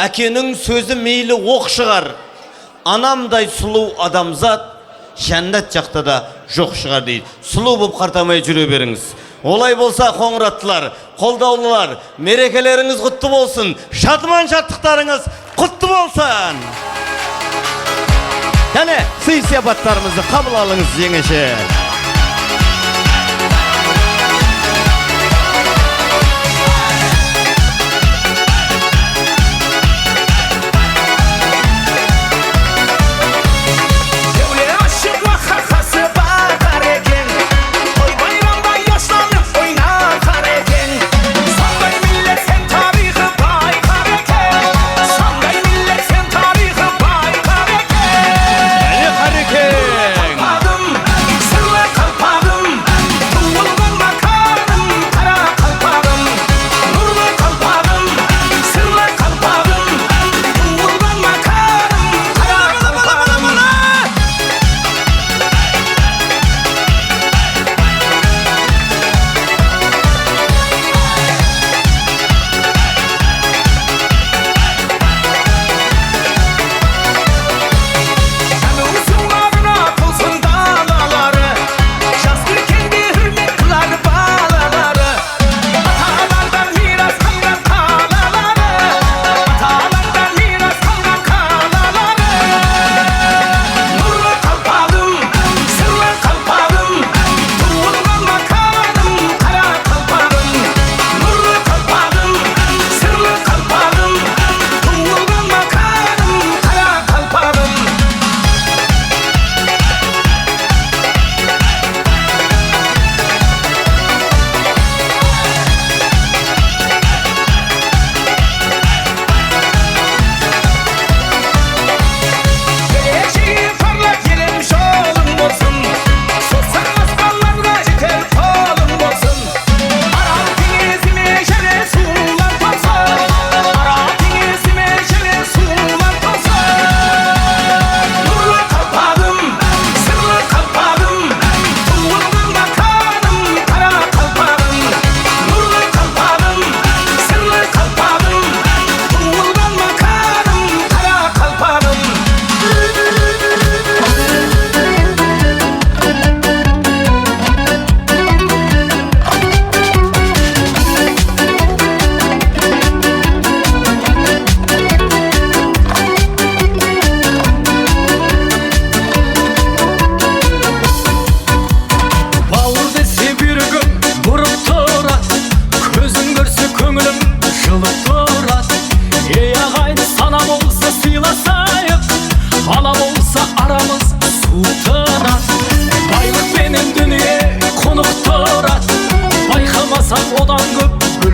Әкенің сөзі мейлі оқ шығар. Анамдай сұлу адамзат жәннат жақта да жоқ шығар дейді. Сұлу болып қартамай жүре беріңіз. Олай болса қоңыраттылар, қолдаулылар, мерекелеріңіз құтты болсын. Шадыман шаттықтарыңыз құтты болсын. Және сый сияпаттарымызды қабыл алыңыз жеңеше.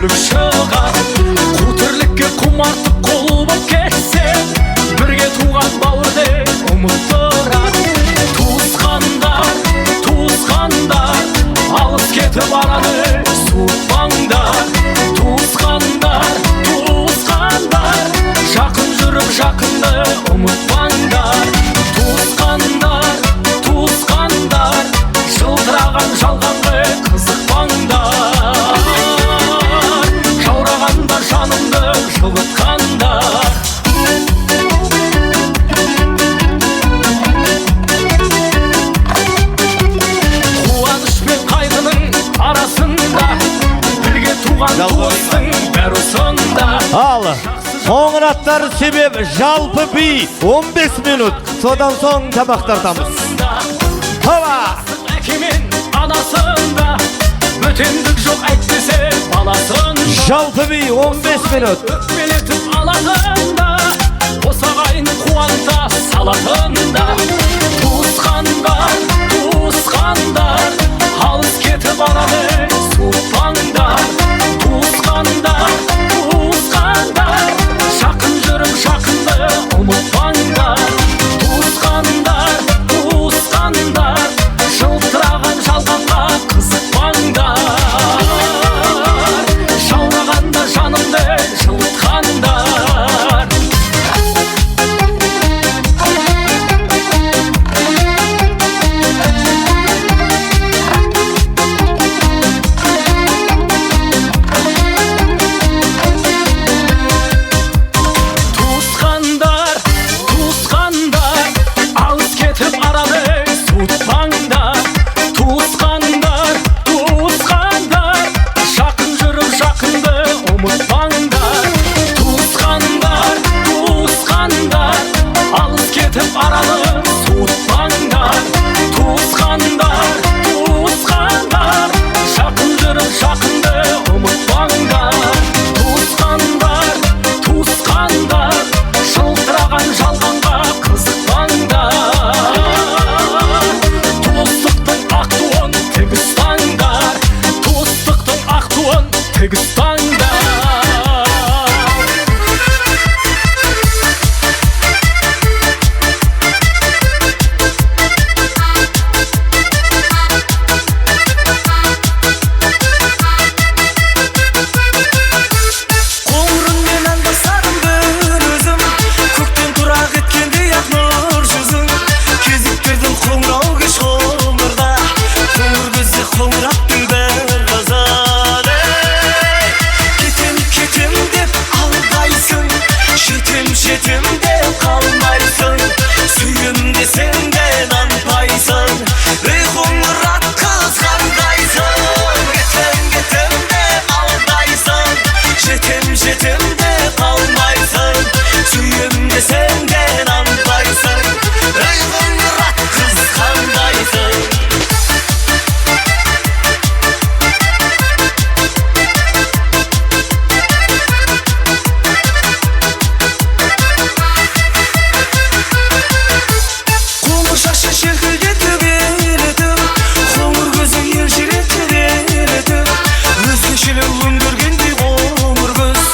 бөлек шығар. Қу тірлікке құмартып қол боп кетсе, бірге туған бауырды ұмыттырар. Туысқандар, туысқандар, алыс кетіп араны суытпаңдар. Туысқандар, туысқандар, жақын жүріп жақынды ұмытпаңдар. Туысқандар, туысқандар, жылтыраған жалғанға қызықпаңдар. Жаурағанда жанымды жылытқандар. Қуаныш пен қайғының арасында бірге туған туыстың бәрі осында. Ал Қоңыраттар себеп жалпы би 15 минут. Содан соң тамақ тартамыз. Хоба! Әкемен анасында бөтендік жоқ әйтпесе баласында. Жалпы би 15 минут. Өкпелетіп алатында, осы ағайын қуанта салатында. Туысқандар, туысқандар, алыс кетіп араны суытпаңдар. Туысқандар, туысқандар, жақын жүріп жақынды ұмытпаңдар. Туысқандар, туысқандар, жылтыраған жалғанға қызықпаңдар. Жаурағанда жанымды жылытқандар. Туысқандар, туысқандар, алыс кетіп араны суытпаңдар. Туысқандар, туысқандар, жақын жүріп жақынды ұмытпаңдар. Туысқандар, туысқандар, алыс кетіп араны суытпаңдар. Туысқандар, туысқандар, жақын жүріп жақынды ұмытпаңдар. Туысқандар, туысқандар, жылтыраған жалғанға қызықпаңдар. Туыстықтың ақ туын тік ұстаңдар. Туыстықтың ақ туын тік ұстаңдар. Қоңырыңмен ән бастадым бір өзім, көктен тұрақ еткендей ақ нұр жүзің. Кезіктірдім қоңырау кеш ғұмырда, қоңыр көзді қоңыраттың бір қызын. Ей, кетем, кетем деп алдайсың, жетем, жетем деп қалмайсың. Сүйем десең де нанбайсың, ей қоңырат қыз қандайсың. Кетем, кетем деп алдайсың, жетем, жетем деп қалмайсың. Сүйем десең де нанбайсың, ей қоңырат қыз қандайсың. Қоңыр шашы желкілдетіп елітіп, қоңыр көзі елжіретіп елітіп, өзгешелеу өңгергендей қоңыр көз.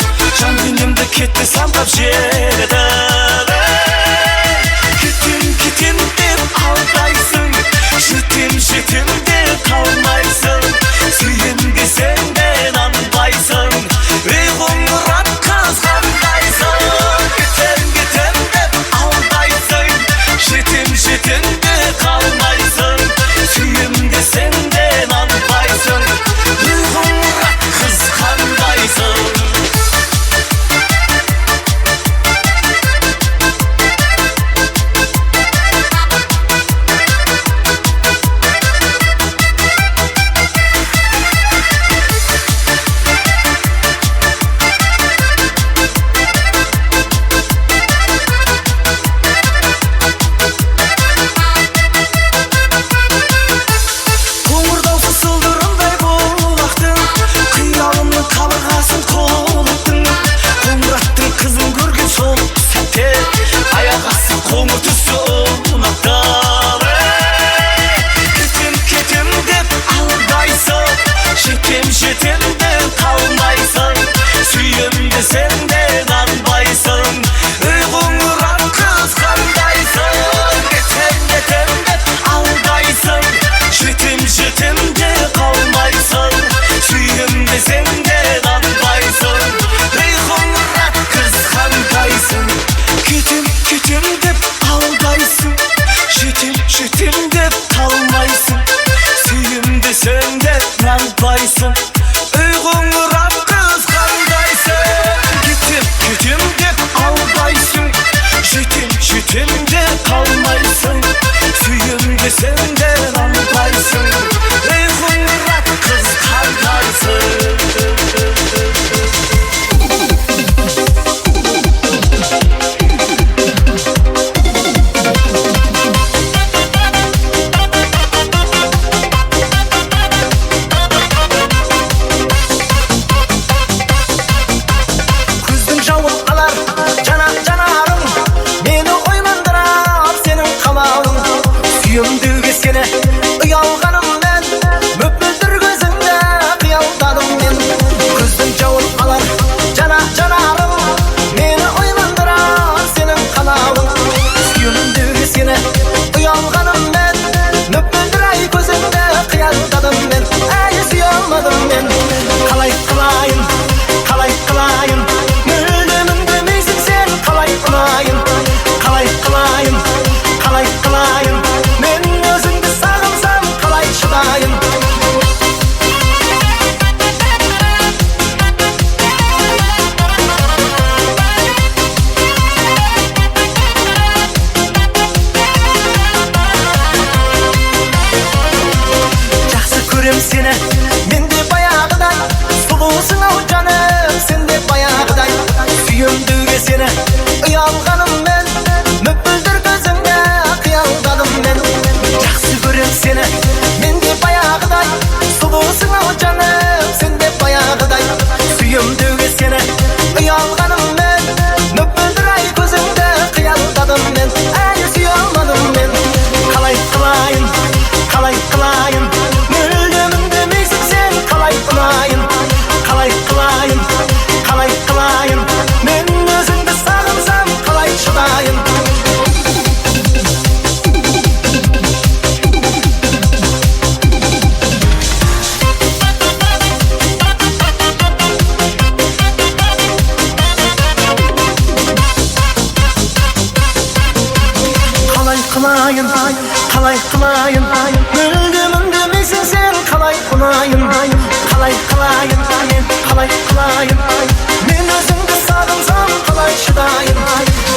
Қалай қылайын, мүлдем үндемейсің сен, қалай ұнайын, қалай қылайын, мен қалай қылайын, мен өзіңді сағынсам қалай шыдайын,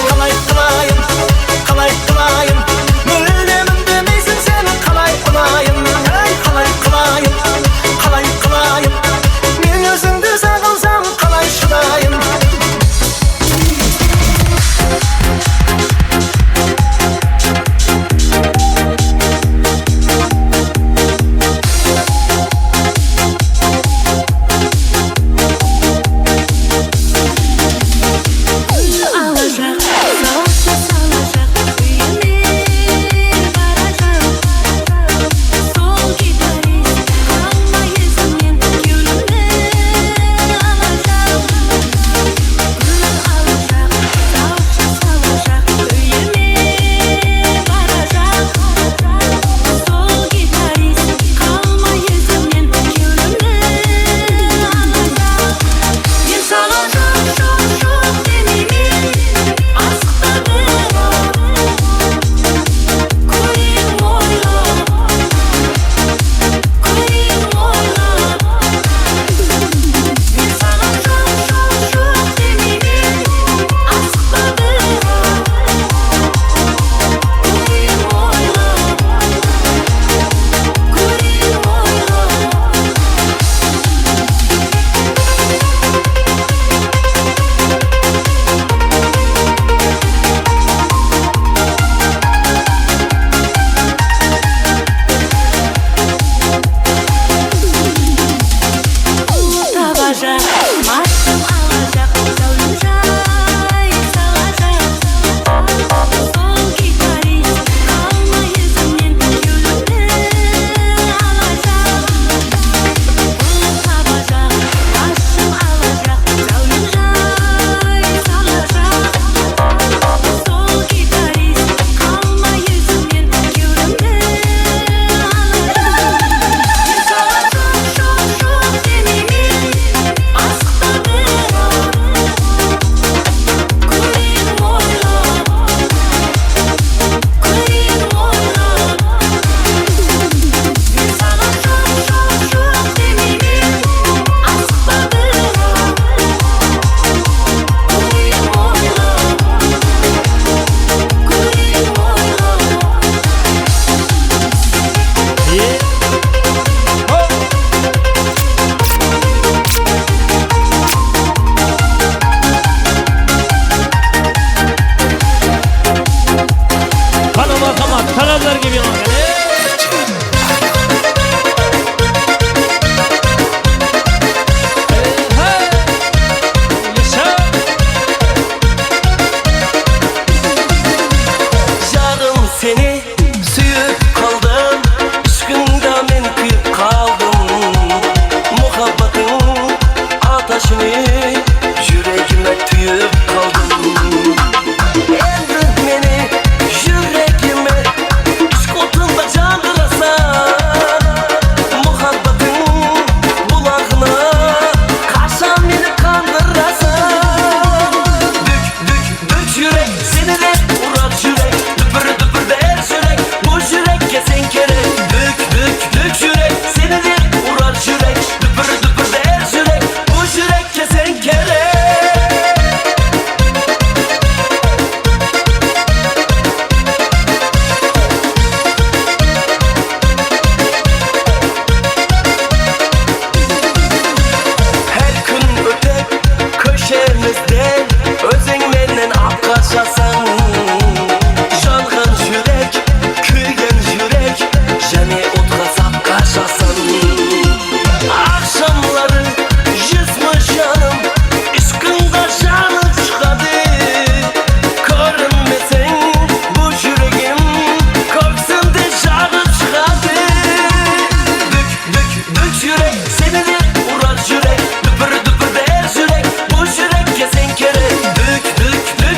қалай қылайын, қалай қылайын, мүлдем үндемейсің сен, қалай ұнайын, қалай қылайын, қалай қылайын, мен өзіңді сағынсам қалай шыдайын.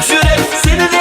Yürek, seni de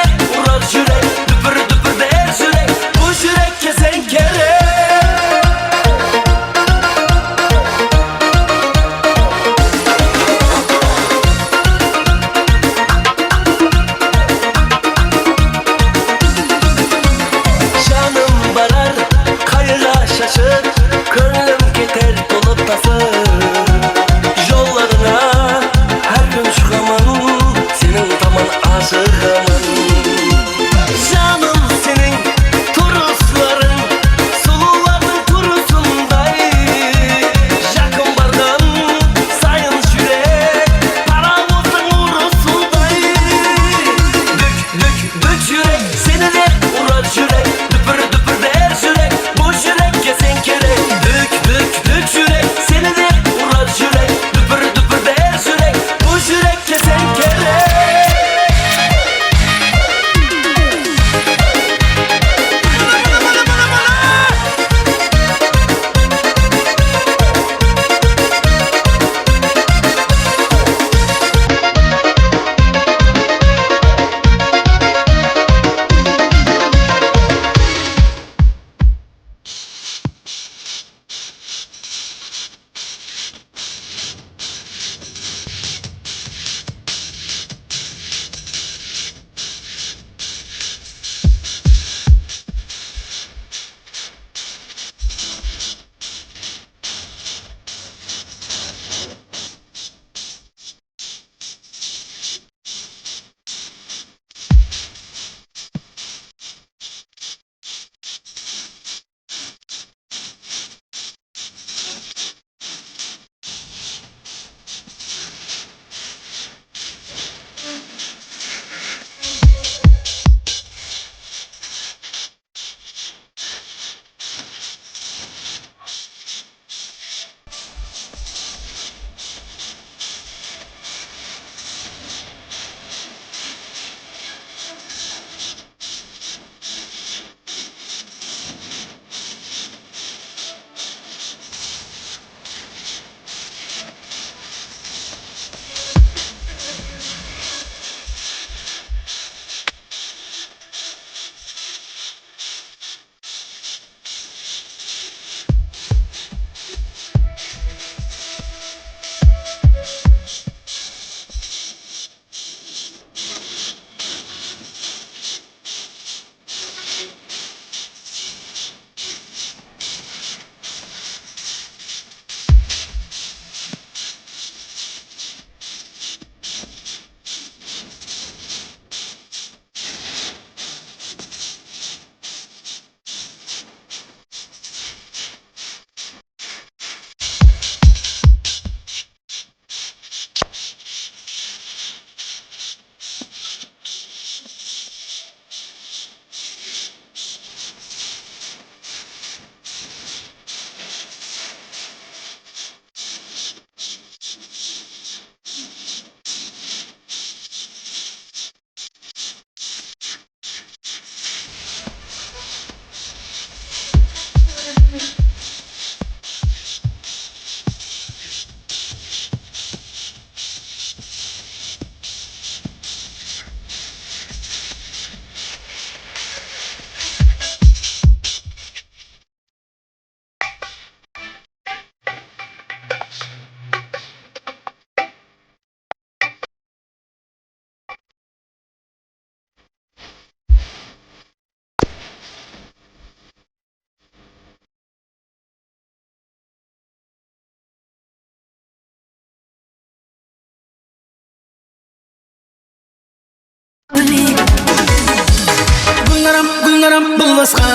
Гүлнарам, бұл басқа.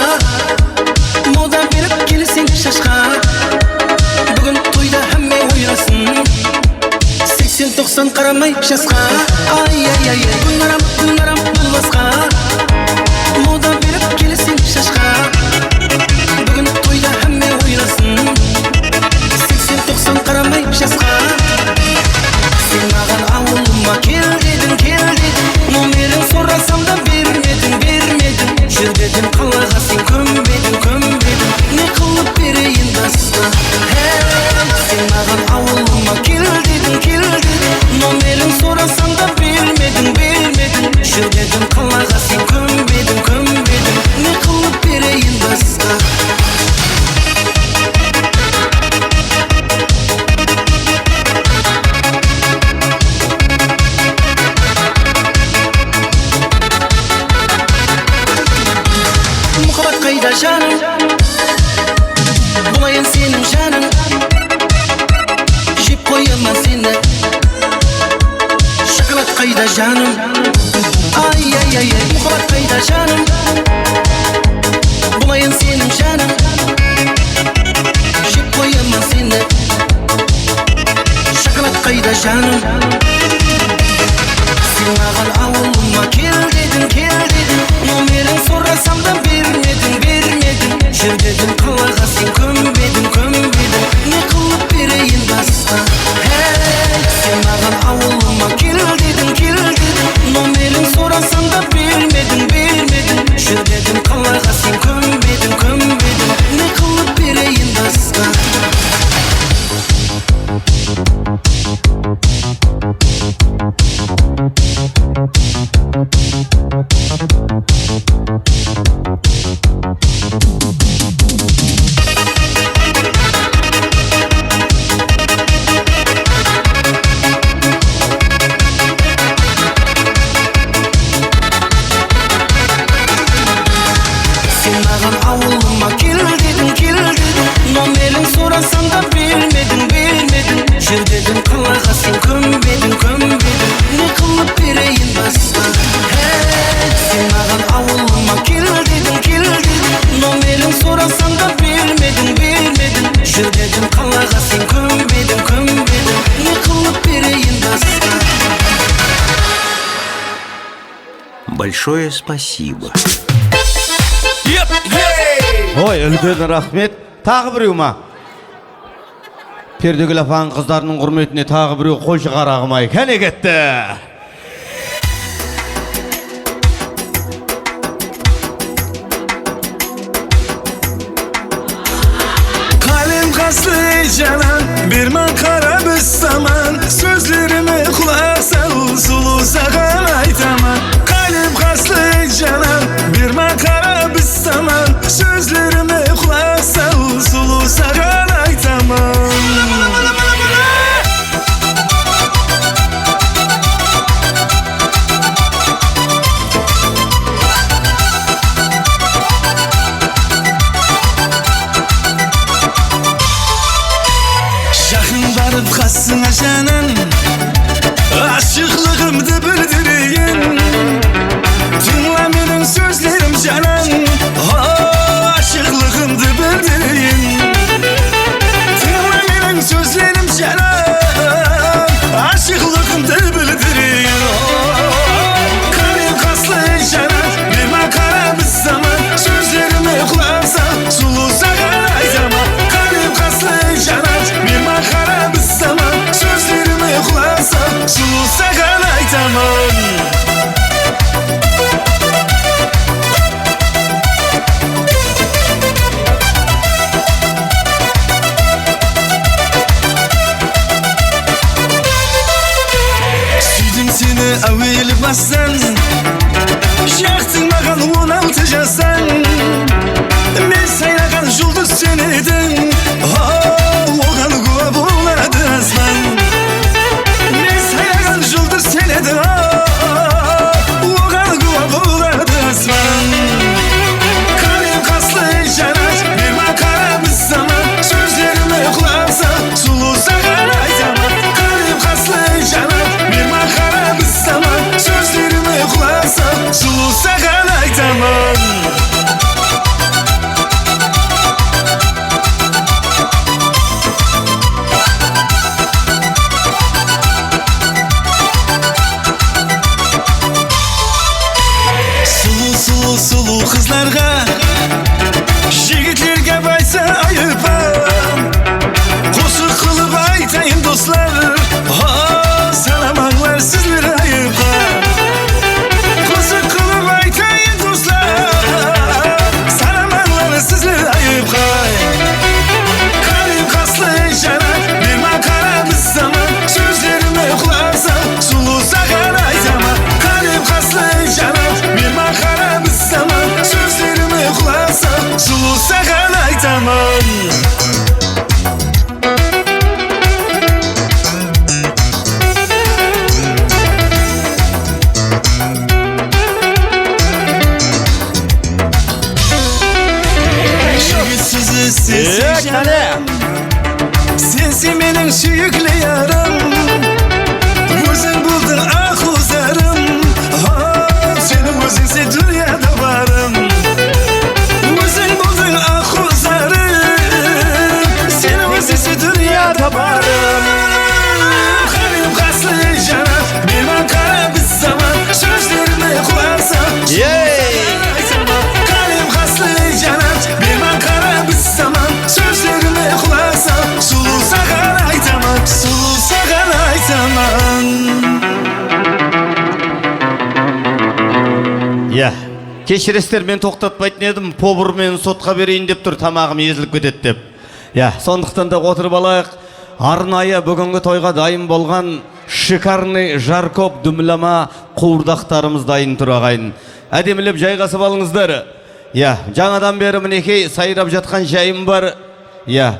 Мода беріп келсең шашқа. Бүгін тойда әмме ойласын. 80-90 қарамай жасқа. Ай, ай, ай, ай. Гүлнарам, Гүлнарам, бұл басқа. Мода беріп келсең шашқа. Бүгін тойда әмме ойласын. 80-90 қарамай жасқа. Сен маған ауылыма кел дедің, кел дедің. Номерін сұрасам да бермедің, бермедің. Жүр дедім қалаға, сен көнбедің, көнбедің. Не қылып берейін басқа? Сен маған ауылыма кел дедің, кел дедің. Номерін сұрасам да бермедің, бермедің. Жүр дедім қалаға, сен көнбедің, көнбедің. Не қылып берейін басқа? Қайда жаным, болайын сенің жаның. Жеп қоямын сені, шоколад қайда жаным. Ай, ай, ай, ай. Мұхаббат қайда жаным, болайын сенің жаның. Жеп қоямын сені, шоколад қайда жаным. Сен маған ауылыма кел дедің, кел дедің. Номерін сұрасам да бермедің, бермедің. Жүр дедім қалаға, сен көнбедің, көнбедің. Не қылып берейін басқа? Сен маған ауылыма кел дедің, кел дедің. Номерін сұрасам да бермедің, бермедің. Жүр дедім қалаға, сен көнбедің, көнбедің. Не қылып берейін басқа? Сен маған ауылыма кел дедің, кел дедің. Номерін сұрасам да бермедің, бермедің. Жүр дедім қалаға, сен көнбедің, көнбедің. Не қылып берейін басқа? Сен маған ауылыма кел дедің, кел дедің. Номерін сұрасам да бермедің, бермедің. Жүр дедім қалаға, сен көнбедің, көнбедің. Не қылып берейін басқа? Большое спасибо. Ой, үлкен рахмет. Тағы біреу ма? Пердегүл апаның қыздарының құрметіне тағы біреу қойшы қарағым ай. Кәне кетті. Kalem kaslı canan, bir makara biz zaman. Sözlerime kulak sal, sulu sağan aytaman. Kalem kaslı canan, bir makara biz zaman. Sözlerime kulak sal, sulu sağan aytaman. Қасыңа жаным, ашықлығымды білдірейін. Тыңла менің сөздерім жаным, ашықлығымды білдірейін. Тыңла менің сөздерім жаным, ашықлығымды білдірейін. Қалем қасты жаным, мен қара біз заман. Сөздеріме құлақ сал, сұлу саған айтамын. Қалем қасты жаным, мен қара біз заман. Сөздеріме құлақ сал, сұлу саған айтамын. Сүйдім сені әуелі бастан, жақтың маған 16 жастан. Мен сайлаған жұлдыз сен едің, оған куә болады аспан. Мен сайлаған жұлдыз сен едің, оған куә болады аспан. Қалем қасты жанар, мен қара біз заман. Сөздеріме құлақ сал, сұлу саған айтамын. Қалем қасты жанар, мен қара біз заман. Сөздеріме құлақ сал, сұлу саған айтамын. Qızlarga, jigitlerge baysa ayıp. Qo'shiq qilib aytayın dostlar, salamanglar sizler ayıp. Qo'shiq qilib aytayın dostlar, salamanglar sizler ayıp. Kalem kaslı janak, bir makara biz zaman, sözlerime kulak sal, sulu sağan aytaman. Kalem kaslı janak, bir makara biz zaman, sözlerime kulak sal, sulu sağan aytaman. Sensin benim sүйіклі ярым, өзің болдың ақу зарым, сенің өзіңсе дүнияда барым. Өзің болдың ақу зарым, сенің өзіңсе дүнияда барым. Қалем қасты жанар, мейман қара біз заман, сөздеріме құлақ сал. Қалем қасты жанар, мейман қара біз заман, сөздеріме құлақ сал, сұлу саған айтаман, сұлу саған айтаман. Иә, кешіресіздер, мен тоқтатпайтын едім, повар мені сотқа берейін деп тұр, тамағым езіліп кетеді деп. Иә, сондықтан да отырып алайық. Арнайы бүгінгі тойға дайын болған шикарный жаркоп дүмлама қуырдақтарымыз дайын тұр, ағайын. Әдемілеп жайғасып алыңыздар. Иә, жаңадан бері мінекей сайрап жатқан жайым бар. Иә,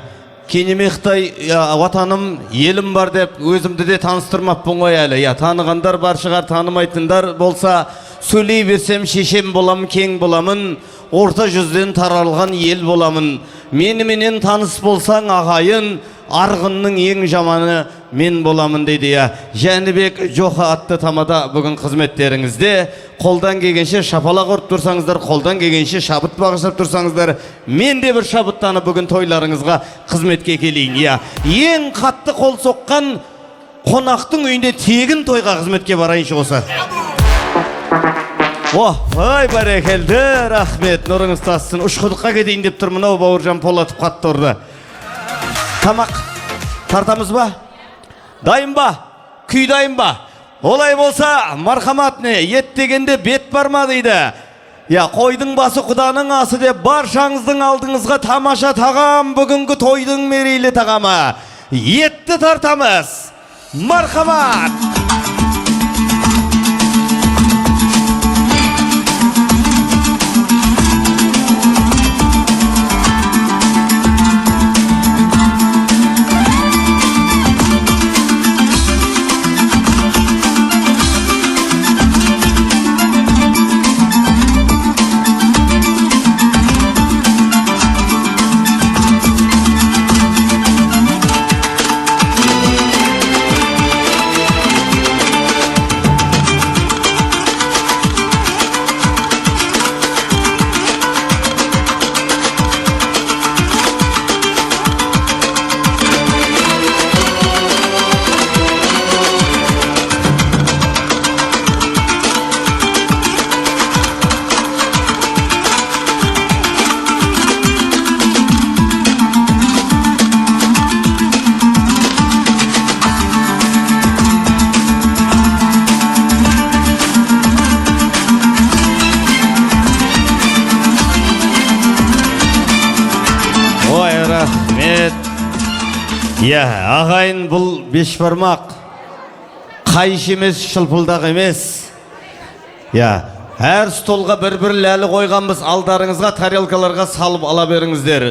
Кенемехтай ватаным, елім бар деп өзімді де таныстырмаппын ғой әлі. Иә, танығандар бар шығар, танымайтындар болса, сөйлей берсем шешем боламын, кең боламын, орта жүзден таралған ел боламын. Меніменен таныс болсаң ағайын, арғынның ең жаманы мен боламын дейді. Иә, Жәнібек Жоха атты тамада бүгін қызметтеріңізде. Қолдан келгенше шапалақ ұрып тұрсаңыздар, қолдан келгенше шабыт бағыштап тұрсаңыздар, мен де бір шабыттанып бүгін тойларыңызға қызметке келейін. Иә, ең қатты қол соққан қонақтың үйінде тегін тойға қызметке барайыншы осы. О, ай бәрекелді, рахмет, нұрыңыз тассын. Ұшқұдыққа кетейін деп тұр мынау Бауыржан Полатов қатты ұрды. Тамақ тартамыз ба? Дайын ба? Күй дайын ба? Олай болса, мархамат не, ет дегенде бет бар ма дейді. Я, қойдың басы құданың асы деп баршаңыздың алдыңызға тамаша тағам, бүгінгі тойдың мерейлі тағамы. Етті тартамыз. Мархамат! Иә, ағайын, бұл бешбармақ қайшы емес, шылпылдақ емес. Иә, әр столға бір-бір ләлі қойғанбыз, алдарыңызға тарелкаларға салып ала беріңіздер.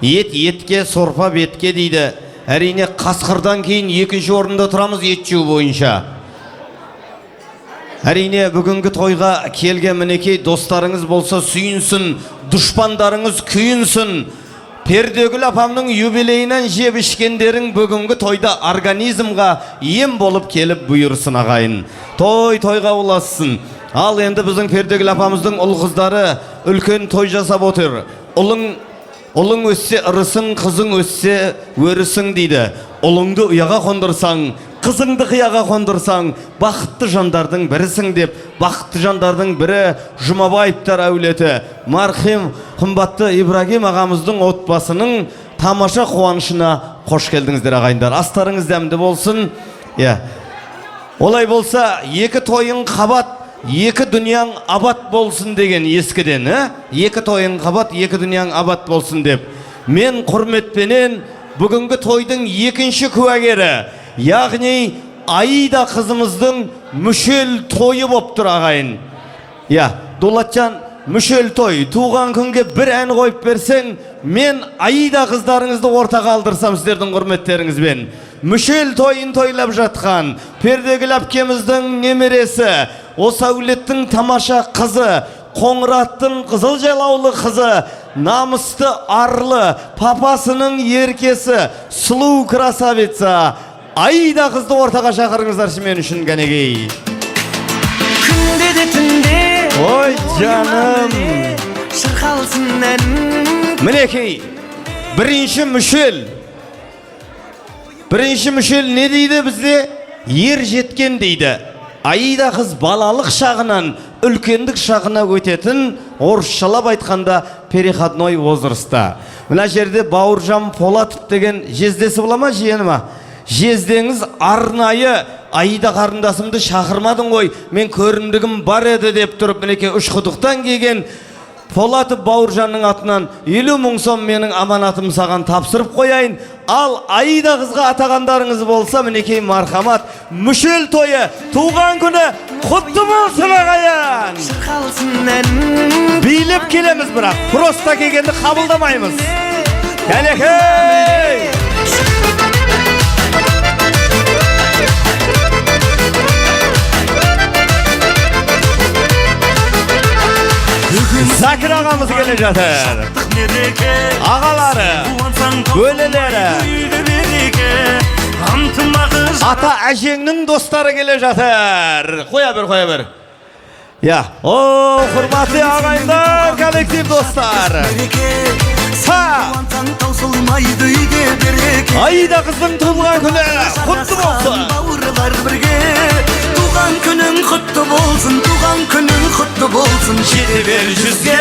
Ет етке, сорпа бетке дейді. Әрине, қасқырдан кейін екінші орында тұрамыз ет жеу бойынша. Әрине, бүгінгі тойға келген мінекей достарыңыз болса сүйінсін, дұшпандарыңыз күйінсін. Пердегүл апамның юбилейінен жеп ішкендерің бүгінгі тойда организмға ем болып келіп бұйырсын ағайын. Той тойға ұлассын. Ал енді біздің Пердегүл апамыздың ұл қыздары үлкен той жасап отыр. Ұлың өссе ырысың, қызың өссе өрісің дейді. Ұлыңды ұяға қондырсаң, Қызыңды қияға қондырсаң, бақытты жандардың бірісің деп, бақытты жандардың бірі Жұмабаевтар әулеті, марқұм қымбатты Ибрагим ағамыздың отбасының тамаша қуанышына қош келдіңіздер, ағайындар. Астарыңыз дәмді болсын. Иә. Олай болса, екі тойың қабат, екі дүнияң абат болсын деген ескіден, ә? Екі тойың қабат, екі дүнияң абат болсын деп. Мен құрметпенен бүгінгі тойдың екінші куәгері, яғни Аида қызымыздың мүшел тойы боп тұр, ағайын. Иә, Дулатжан, мүшел той, туған күнге бір ән қойып берсең, мен Аида қыздарыңызды ортаға алдырсам сіздердің құрметтеріңізбен. Мүшел тойын тойлап жатқан Пердегүл әпкеміздің немересі, осы әулеттің тамаша қызы, Қоңыраттың қызыл жайлаулы қызы, намысты арлы, папасының еркесі, сұлу красавица Аида қызды ортаға шақырыңыздаршы мен үшін, кәнекей. Күнде де түнде. Ой, жаным. Шырқалсын әнің. Мінекей, бірінші мүшел. Бірінші мүшел не дейді бізде? Ер жеткен дейді. Аида қыз балалық шағынан үлкендік шағына өтетін, орысшалап айтқанда переходной возрастта. Мына жерде Бауыржан Полатов деген жездесі бола ма, жиені ма? Жездеңіз арнайы Аида қарындасымды шақырмадың ғой, мен көрімдігім бар еді деп тұрып, мінекей Үшқұдықтан келген Полатов Бауыржанның атынан 50 мың сом менің аманатым саған тапсырып қояйын. Ал Аида қызға атағандарыңыз болса, мінекей мархамат, мүшел тойы, туған күні құтты болсын, ағайын. Шырқалсын әнің. Билеп келеміз бірақ, просто келгенді қабылдамаймыз. Кәнекей! Закир ағамыз келе жатыр. Ағалары, бөлелері, ата әжеңнің достары келе жатыр. Қоя бер, қоя бер. Я, о, құрметті ағайындар, коллектив достар. Са! Аида қыздың туған күні құтты болсын. Бауырлар бірге. Туған күнің құтты болсын, туған күнің құтты болсын, жете бер жүзге.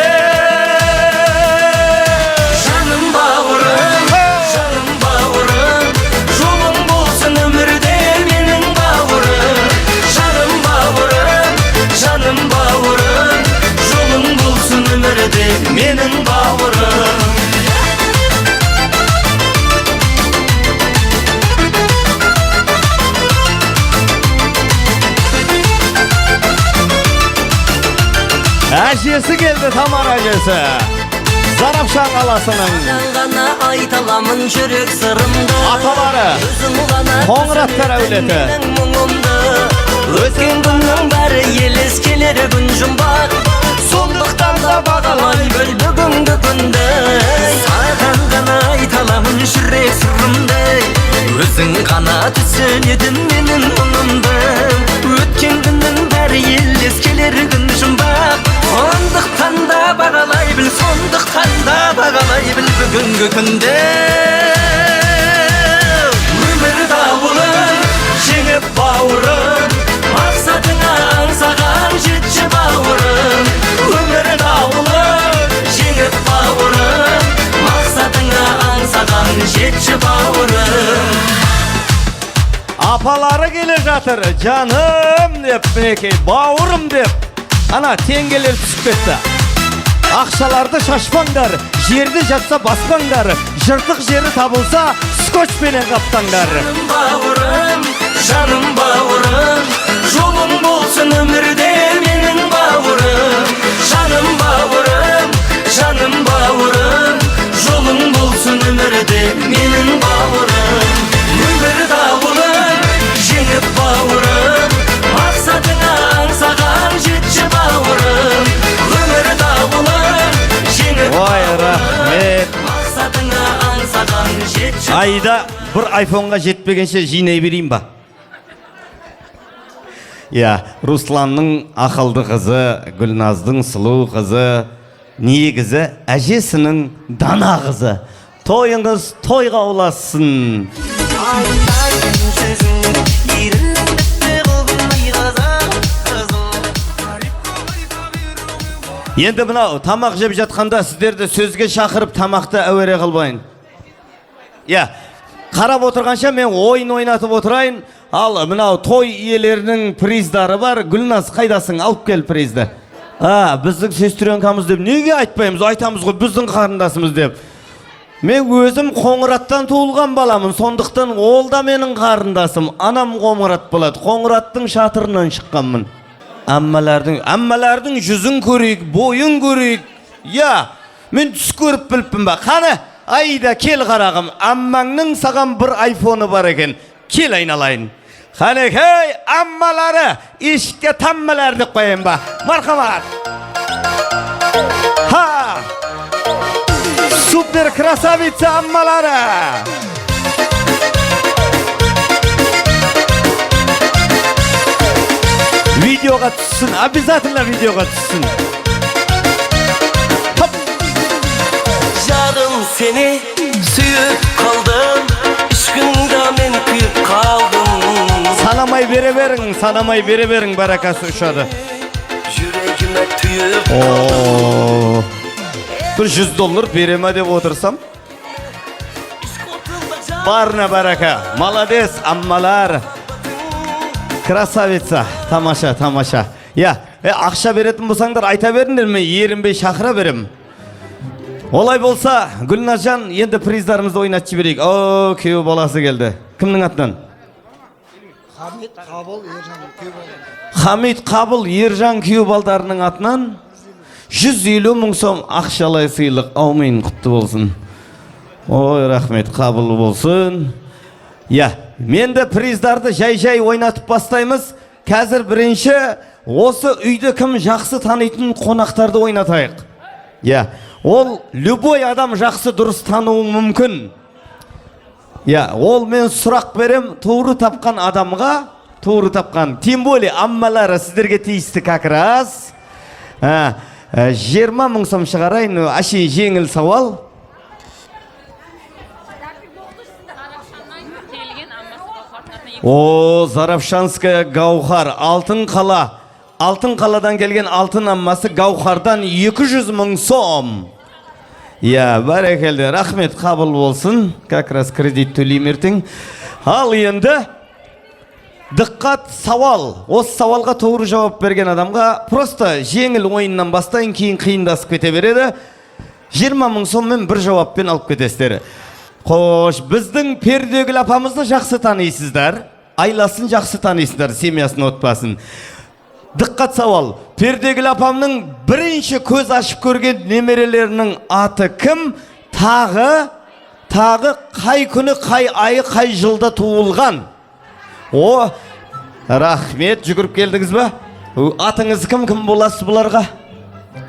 Жаным бауырым, жаным бауырым, жолың болсын өмірде менің бауырым. Жаным бауырым, жаным бауырым, жолың болсын өмірде менің бауырым. Әжесі келді, Тамара әжесі. Зарапшан қаласының ғана айта аламын жүрек сырымды. Аталары, Қоңыраттар әулеті. Өткен күннің бәрі елес, келер күн жұмбақ. Сондықтан да бағалай біл бүгінгі күнді. Саған ғана айта аламын жүрек сырымды. Өзің ғана түсінетін менің мұңымды. Өткен күннің бәрі елес, келер күн жұмбақ. Сондықтан да бағалай біл, сондықтан да бағалай біл бүгінгі күнді. Өмір дауылын жеңіп бауырым, мақсатыңа аңсаған жетші бауырым. Өмір дауылын жеңіп бауырым, мақсатыңа аңсаған жетші бауырым. Апалары келе жатыр, жаным деп, мінекей бауырым деп. Ана теңгелер түсіп кетті. Ақшаларды шашпаңдар, жерде жатса баспаңдар, жыртық жері табылса скотчпенен қаптаңдар. Жаным бауырым, жаным бауырым, жолың болсын өмірде менің бауырым. Жаным бауырым, жаным бауырым, жолың болсын өмірде менің бауырым. Өмір дауылын жеңіп бауырым, мақсатыңа аңсаған жетші бауырым. Өмір дауылын жеңіп Ой, рахмет. Мақсатыңа аңсаған жетші. Айда бір айфонға жетпегенше жинай берейін ба? Я, Русланның ақылды қызы, Гүлназдың сұлу қызы, негізі әжесінің дана қызы. Тойыңыз тойға ұлассын. Айтайын сөзің. Енді мынау тамақ жеп жатқанда сіздерді сөзге шақырып, тамақты әуре қылмайын. Иә, қарап отырғанша мен ойын ойнатып отырайын. Ал мынау той иелерінің приздары бар. Гүлназ, қайдасың? Алып кел призді. А, біздің сестренкамыз деп неге айтпаймыз? Айтамыз ғой, біздің қарындасымыз деп. Мен өзім Қоңыраттан туылған баламын, сондықтан ол да менің қарындасым. Анам Қоңырат болады. Қоңыраттың шатырынан шыққанмын. Аммалардың жүзін көрейік, бойын көрейік. Я, мен түс көріп біліппін ба? Қаны, Айда, кел қарағым. Аммаңның саған бір айфоны бар екен. Кел айналайын. Қанекей, аммалары, ешікке таммалар деп қояйын ба? Мархамат. Ха! Супер красавица аммалары. Видеоға түссін, обязательно видеоға түссін. Хоп! Жарым, сені сүйіп қалдым, Ішкіңді мен күйіп қалдым. Санамай бере берің, санамай бере берің, баракасы ұшады. Жүрегіме түйіп. О, бір $100 бере ма деп отырсам. Барына барака. Молодец, аммалар. Красавица, тамаша, тамаша. Я, ақша беретін болсаңдар айта беріңдер, мен ерінбей шақыра берем. Олай болса, Гүлназжан, енді приздарымызды ойнатып жіберейік. О, күйеу баласы келді. Кімнің атынан? Хамит, Қабыл, Ержан, күйеу балалары. Хамит, Қабыл, Ержан күйеу балдарының атынан 150 мың сом ақшалай сыйлық. Аумин, құтты болсын. Ой, рахмет, қабыл болсын. Я, менді приздарды жай-жай ойнатып бастаймыз. Қазір бірінші осы үйді кім жақсы танитын қонақтарды ойнатайық. Я, ол любой адам жақсы дұрыс тануы мүмкін. Я, ол мен сұрақ берем, туыры тапқан адамға, туыры тапқан. Тем более аммалары сіздерге тиісті как раз. 20 мың сом шығарайын, әшейін жеңіл сауал. О, Зарафшанская Гаухар, Алтын қала. Алтын қаладан келген алтын аммасы Гаухардан 200 мың сом. Я, бәрекелді, рахмет, қабыл болсын. Как раз кредит төлеймін ертең. Ал енді дыққат сауал. Осы сауалға туыры жауап берген адамға просто жеңіл ойыннан бастайын, кейін қиындасып кете береді. 20 мың соммен бір жауаппен алып кетесіздер. Қош, біздің Пердегүл апамызды жақсы танисыздар. Айласын жақсы танисыздар, семьясын, отбасын. Дыққат сауал. Пердегүл апамның бірінші көз ашып көрген немерелерінің аты кім? Тағы қай күні, қай айы, қай жылда туылған? О, рахмет, жүгіріп келдіңіз ба? Атыңыз кім, кім боласыз бұларға?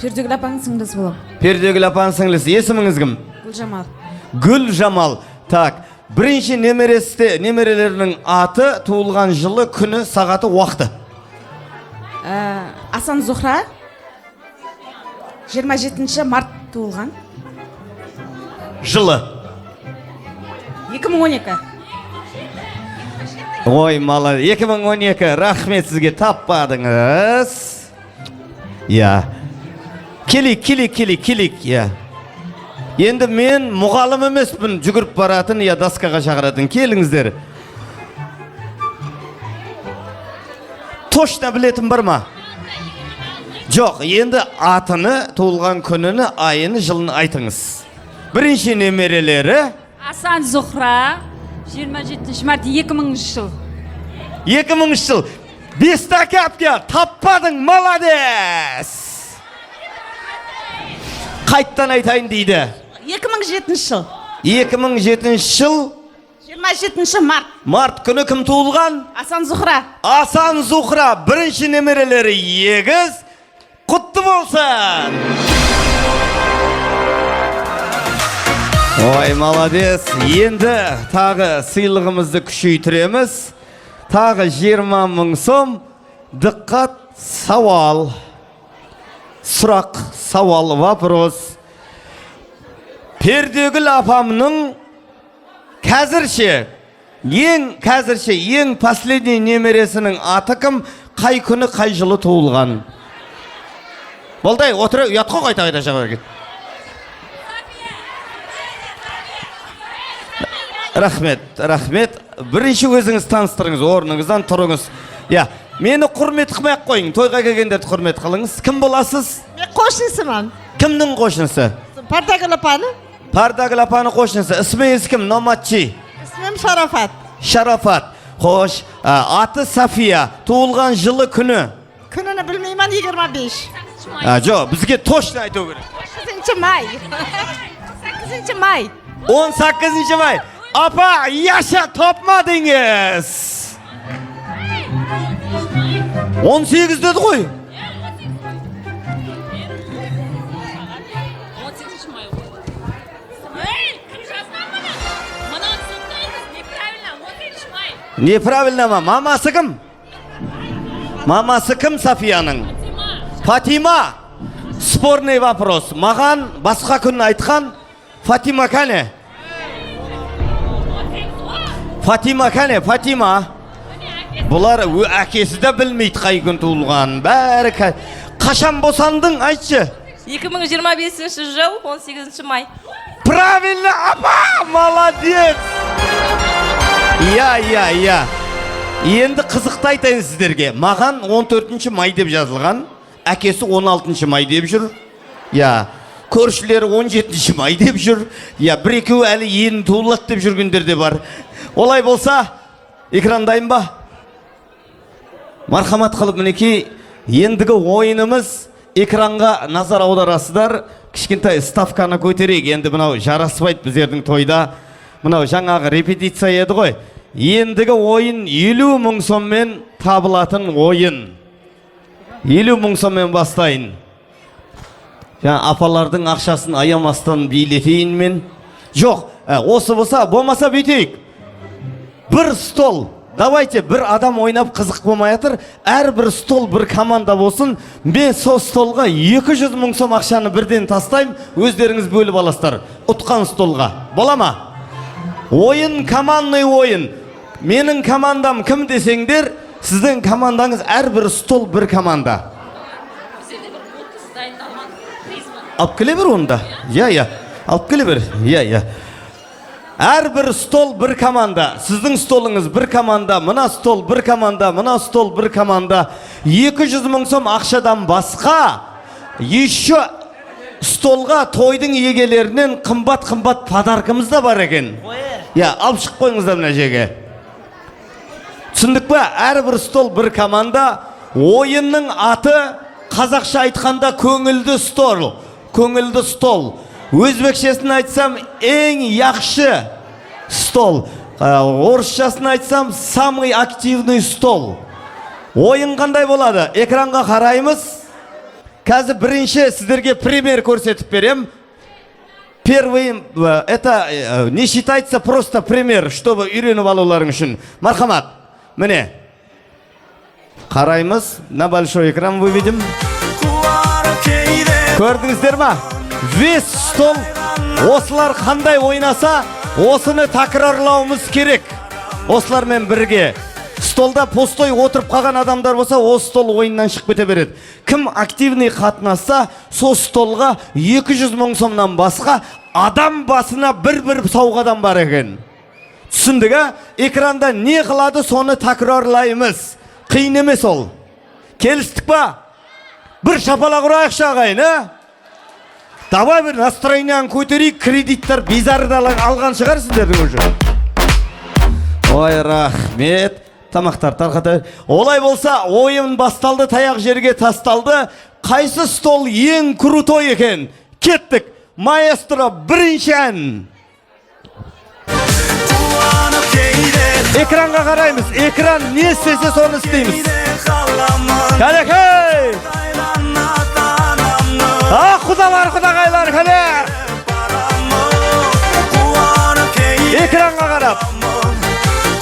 Пердегүл апаның сіңлісі боламын. Пердегүл апаның сіңлісі. Есіміңіз кім? Гүлжамал. Гүлжамал. Так, бірінші немерелерінің аты, туылған жылы, күні, сағаты, уақыты. Асан Зухра 27 март туылған. Жылы? 2012. Ой, молодец. 2012. Рахмет сізге, таппадыңыз. Я. Келейік, келейік, келейік, келейік. Я. Енді мен мұғалім емеспін, жүгіріп баратын, я доскаға шақыратын. Келіңіздер. Точно білетін бар ма? Жоқ, енді атыны, туылған күніні, айыны, жылын айтыңыз. Бірінші немерелері Асан Зухра, 27 март 2000 жыл. 2000 жыл. Бестаки әпке, таппадың, молодец. Қайттан айтайын дейді. 2007 жыл. 2007 жыл. 27 март. Март күні кім туылған? Асан Зухра. Асан Зухра, бірінші немерелері егіз. Құтты болсын. Ой, молодец. Енді тағы сыйлығымызды күшейтіреміз. Тағы 20 мың сом. Дыққат сауал. Сұрақ, сауал, вопрос. Пердегүл апамның қазірше ең последний немересінің аты кім, қай күні, қай жылы туылған? Болды, ай, отыр, ұят қой қайта қайта шыға берген. Рахмет, рахмет. Бірінші өзіңіз таныстырыңыз, орныңыздан тұрыңыз. Иә, мені құрмет қылмай ақ қойың, тойға келгендерді құрмет қылыңыз. Кім боласыз? Мен қошнысымын. Кімнің қошнысы? Пардагүл апаны. Пардагүл апаның қошнысы. Ісміңіз кім? Номатчи. Ісімім Шарафат. Шарафат. Хош, аты София. Туылған жылы, күні? Күнini білмеймін, 25. Жоқ, бізге точно айту керек. 8 май. 8 май. 18 май. Апа, яша тапмадыңыз. 18 деді ғой. 18 май ғой. Ей, кім жазған мұны? Мынаны соттаймыз, неправильно, 18 май. Неправильно ма? Мамасы кім? Мамасы кім Софияның? Фатима. Спорный вопрос. Маған басқа күн айтқан. Фатима кәне? Фатима кәне? Фатима. Бұлар әкесі де білмейді қай күн туылғанын. Бәрі қашан босандың, айтшы? 2025 жыл 18 май. Правильно, апа, молодец. Иә, иә, иә. Енді қызықты айтайын сіздерге. Маған 14 май деп жазылған, әкесі 16 май деп жүр. Иә, көршілері 17 май деп жүр. Иә, бір екеуі әлі енді туылады деп жүргендер де бар. Олай болса, экран дайын ба? Мархамат қылып, мінекей, ендігі ойынымыз, экранға назар аударасыздар. Кішкентай ставканы көтерейік. Енді мынау жараспайды біздердің тойда. Мынау жаңағы репетиция еді ғой. Ендігі ойын 50 мың соммен табылатын ойын. 50 мың соммен бастайын. Жаңа апалардың ақшасын аямастан билетейін мен. Жоқ, осы болса, болмаса бүйтейік. Бір стол. Давайте бір адам ойнап қызық болмай жатыр. Әрбір стол бір команда болсын. Мен сол столға 200 мың сом ақшаны бірден тастаймын. Өздеріңіз бөліп аласыздар. Ұтқан столға. Бола ма? Ойын командный ойын. Менің командам кім десеңдер, сіздің командаңыз әрбір стол бір команда. Алып келе бер онда. Иә, иә. Алып келе бер. Иә, иә. Әрбір стол бір команда. Сіздің столыңыз бір команда, мына стол бір команда, мына стол бір команда. 200 мың сом ақшадан басқа еще столға тойдың иегелерінен қымбат-қымбат подаркамыз да бар екен. Иә, алып шығып қойыңыздар мына жерге. Түсіндік па? Әрбір стол бір команда. Ойынның аты қазақша айтқанда көңілді стол. Көңілді стол. Өзбекшесін айтсам, ең яқшы стол. Орысшасын айтсам, самый активный стол. Ойын қандай болады? Экранға қараймыз. Қазір бірінші сіздерге пример көрсетіп берем. Первый, это не считается, просто пример, чтобы үйреніп алуларың үшін. Мархамат, міне. Қараймыз, на большой экран выведем. Көрдіңіздер ма? Весь стол осылар қандай ойнаса, осыны такрарлауымыз керек. Осылармен бірге. Столда пустой отырып қалған адамдар болса, ол стол ойыннан шығып кете береді. Кім активный қатынасса, сол столға 200 мың сомнан басқа адам басына бір-бір сауғадан бар екен. Түсіндік, а? Экранда не қылады, соны такрарлаймыз. Қиын емес ол. Келістік па? Бір шапалақ ұрайықшы, ағайын, а? Давай бір настроениені көтерейік, кредиттер безарды алған шығар сіздердің уже. Ой, рахмет. Тамақтар тарқата бер. Олай болса, ойын басталды, таяқ жерге тасталды. Қайсы стол ең крутой екен? Кеттік. Маэстро, бірінші ән. Экранға қараймыз. Экран не істесе, соны істейміз. Кәнекей! А, құдалар, құдағайлар, кәне! Экранға қарап.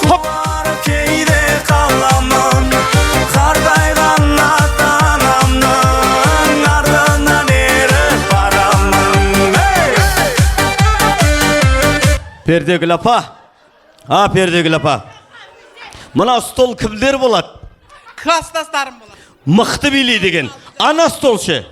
Хоп! Қаламын қартайған ата-анамның артынан еріп барамын. Пердегүл апа, а, Пердегүл апа, мына стол кімдер болады? Класстастарым болады. Мықты билейді екен. Ана стол ше?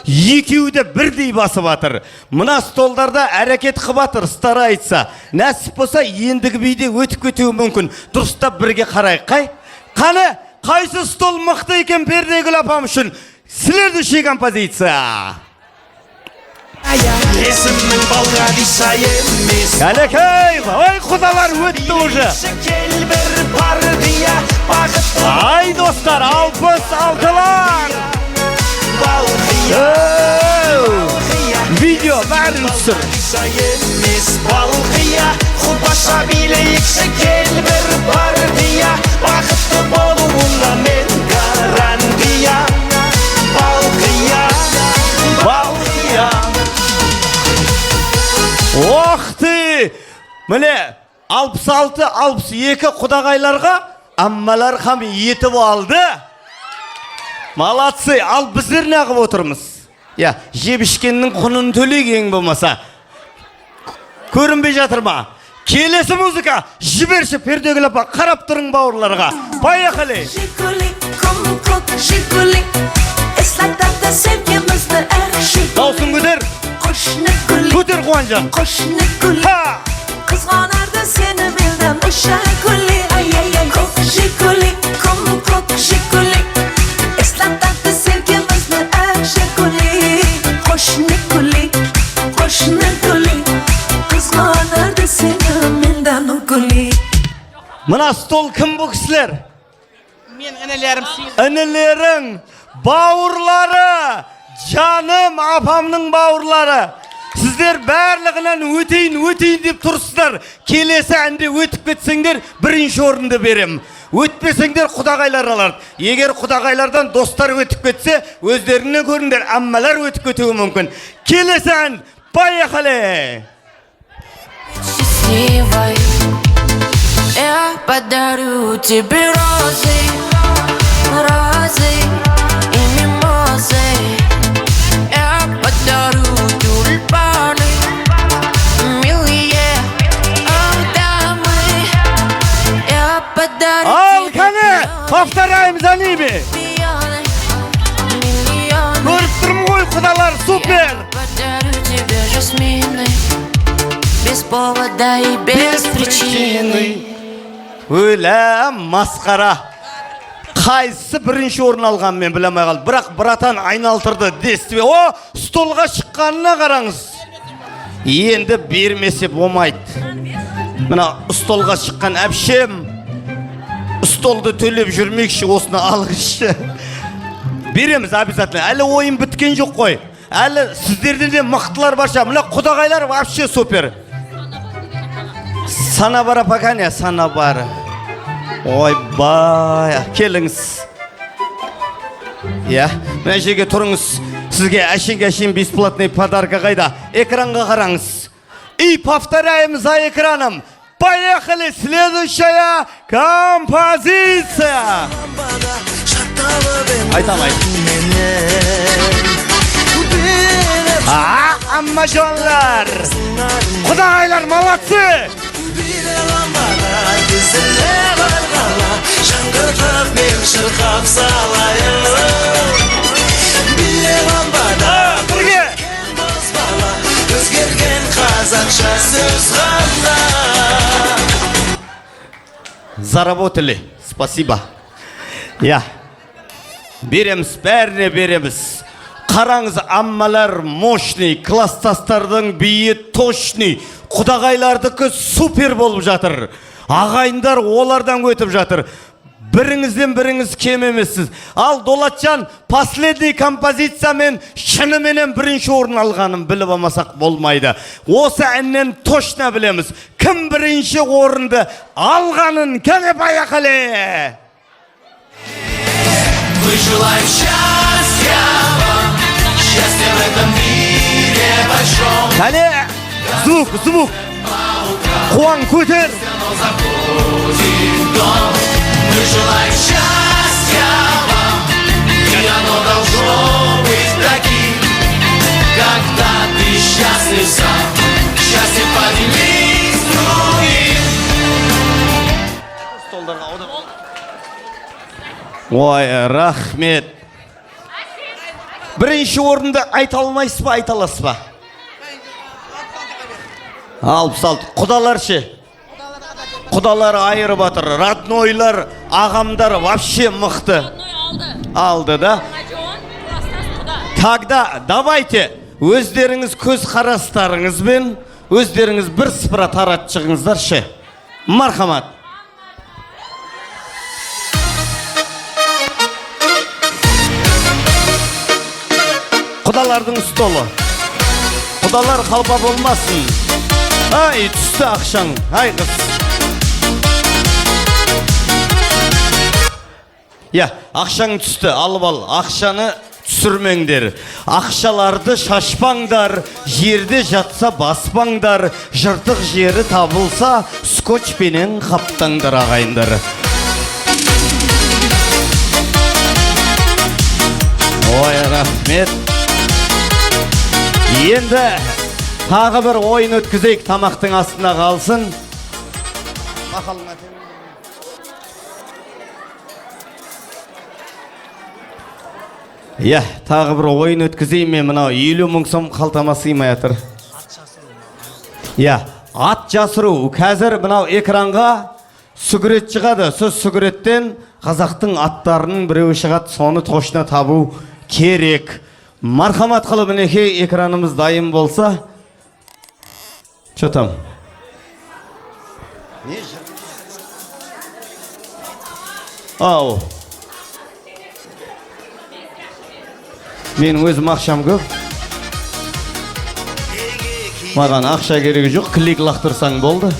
Екеуі де бірдей басып жатыр. Мына столдарда әрекет қылып жатыр, старается. Нәсіп болса, ендігі биде өтіп кетуі мүмкін. Дұрыстап бірге қарайық. Қай? Қане, қайсы стол мықты екен Пердегүл апам үшін? Следующая композиция. Есімің Балғадиша емес. Кәнекей, ой, құдалар өтті уже. Кел бір партия бақытты. Ай, достар, 66-лар. Балқия. Видео бәрін түсір. Балғадиша емес, Балқия. Құдаша билейікші, кел бір партия. Бақытты болуыңа мен гарантия. Балқия, Балқия. Ох ты! Міне, 66, 62 құдағайларға аммалар қам етіп алды. Молодцы, ал біздер неғып отырмыз? Я, жеп ішкеннің құнын төлейік ең болмаса. Көрінбей жатыр ма? Келесі музыка, жіберші, Пердегүл апа, қарап тұрың бауырларға. Поехали! Жигули, ком көк Жигули, Ысlatады sevgimizni эх Жигули. Даусын көтер. Qo'shni guli. Көтер, Қуанжан. Qo'shni guli. Qizg'onardi seni mendan o'sha guli. Ay ay ay, ko'k Жигули, ком көк Жигули, Eslatadi sevgimizni эх Жигули. Qo'shni guli, qo'shni guli, Qizg'onardi seni mendan u guli. Мына стол кім бұл кісілер? Мен інілерім. Інілерің, бауырлары, жаным апамның бауырлары. Сіздер барлығынан өтейін, өтейін деп тұрсыздар. Келесі әнде өтіп кетсеңдер, бірінші орынды берем. Өтпесеңдер, құдағайлар алады. Егер құдағайлардан достар өтіп кетсе, өздеріңнен көріңдер, әммалар өтіп кетуі мүмкін. Келесі ән, поехали! Счастливой. Я подарю тебе розы, розы и мимозы. Я подарю тюльпаны, милые дамы. Я подарю Ал, тебе кәне, повторяем за ними. миллионы, миллионы. Көріп тұрмын ғой, құдалар, супер! Подарю тебе жасмины, без повода и без причины. Өлә, масқара. Қайсысы бірінші орын алғанын мен біле алмай қалдым. Бірақ братан айналдырды действие. О, столға шыққанына қараңыз. Енді бермесе болмайды. Мына столға шыққан әпшем столды төлеп жүрмекші, осыны алғызшы. Береміз обязательно. Әлі ойын біткен жоқ қой. Әлі сіздерден де мықтылар бар шығар. Мына құдағайлар вообще супер. Санабар апа, кәне, Санабар. Ойбай, келіңіз. Иә, мына жерге тұрыңыз. Сізге әшейін әшейін бесплатный подарка қайда? Экранға қараңыз. И повторяем за экраном. Поехали, следующая композиция. Айтам, айт. А, аммажонлар. Құдағайлар, молодцы! Жаңғыртып мен шырқап салайын. Биле ламбада. Бірге. Бозбала, өзгерген қазақша сөз ғана. Заработали, спасибо. Я. Береміз, бәріне береміз. Қараңыз, аммалар мощный, класстастардың биі точный, құдағайлардікі супер болып жатыр. Ағайындар олардан өтіп жатыр. Біріңізден біріңіз кем емессіз. Ал Дулатжан, последний композициямен шыныменен бірінші орын алғанын біліп алмасақ болмайды. Осы әннен точно білеміз. Кім бірінші орынды алғанын, кәне, поехали! Мы желаем счастья вам, счастья в этом мире большом. Кәне, звук, звук. Қуан, көтер. Оно заходит в дом. Мы желаем счастья вам, и оно должно быть таким. Когда ты счастлив сам, счастье поделись с другим. Ой, рахмет. Бірінші орынды айта алмайсыз ба, айта аласыз ба? 66. Құдалар ше? Құдалар айырып жатыр. Роднойлар, ағамдар вообще мықты. Алды, да? Тогда давайте өздеріңіз көз қарастарыңызбен өздеріңіз бір сыпыра таратып шығыңыздаршы. Мархамат. Құдалардың столы. Құдалар қалпа болмасын. Ай, түсті ақшаң, ай қыз. Я, ақшаң түсті, алып ал. Ақшаны түсірмеңдер. Ақшаларды шашпаңдар, жерде жатса баспаңдар, жыртық жері табылса, скотчпенен қаптаңдар, ағайындар. Ой, рахмет. Енді тағы бір ойын өткізейік, тамақтың астына қалсын. Иә, тағы бір ойын өткізейін мен, мынау 50 мың сом қалтама сыймай жатыр. Иә, ат жасыру. Қазір мынау экранға сүгірет шығады. Сол сүгіреттен қазақтың аттарының біреуі шығады, соны точно табу керек. Мархамат қылып, мінекей экранымыз дайын болса. Че там? Ау. Менің өзім ақшам көп. Маған ақша керегі жоқ, клик лақтырсаң болды.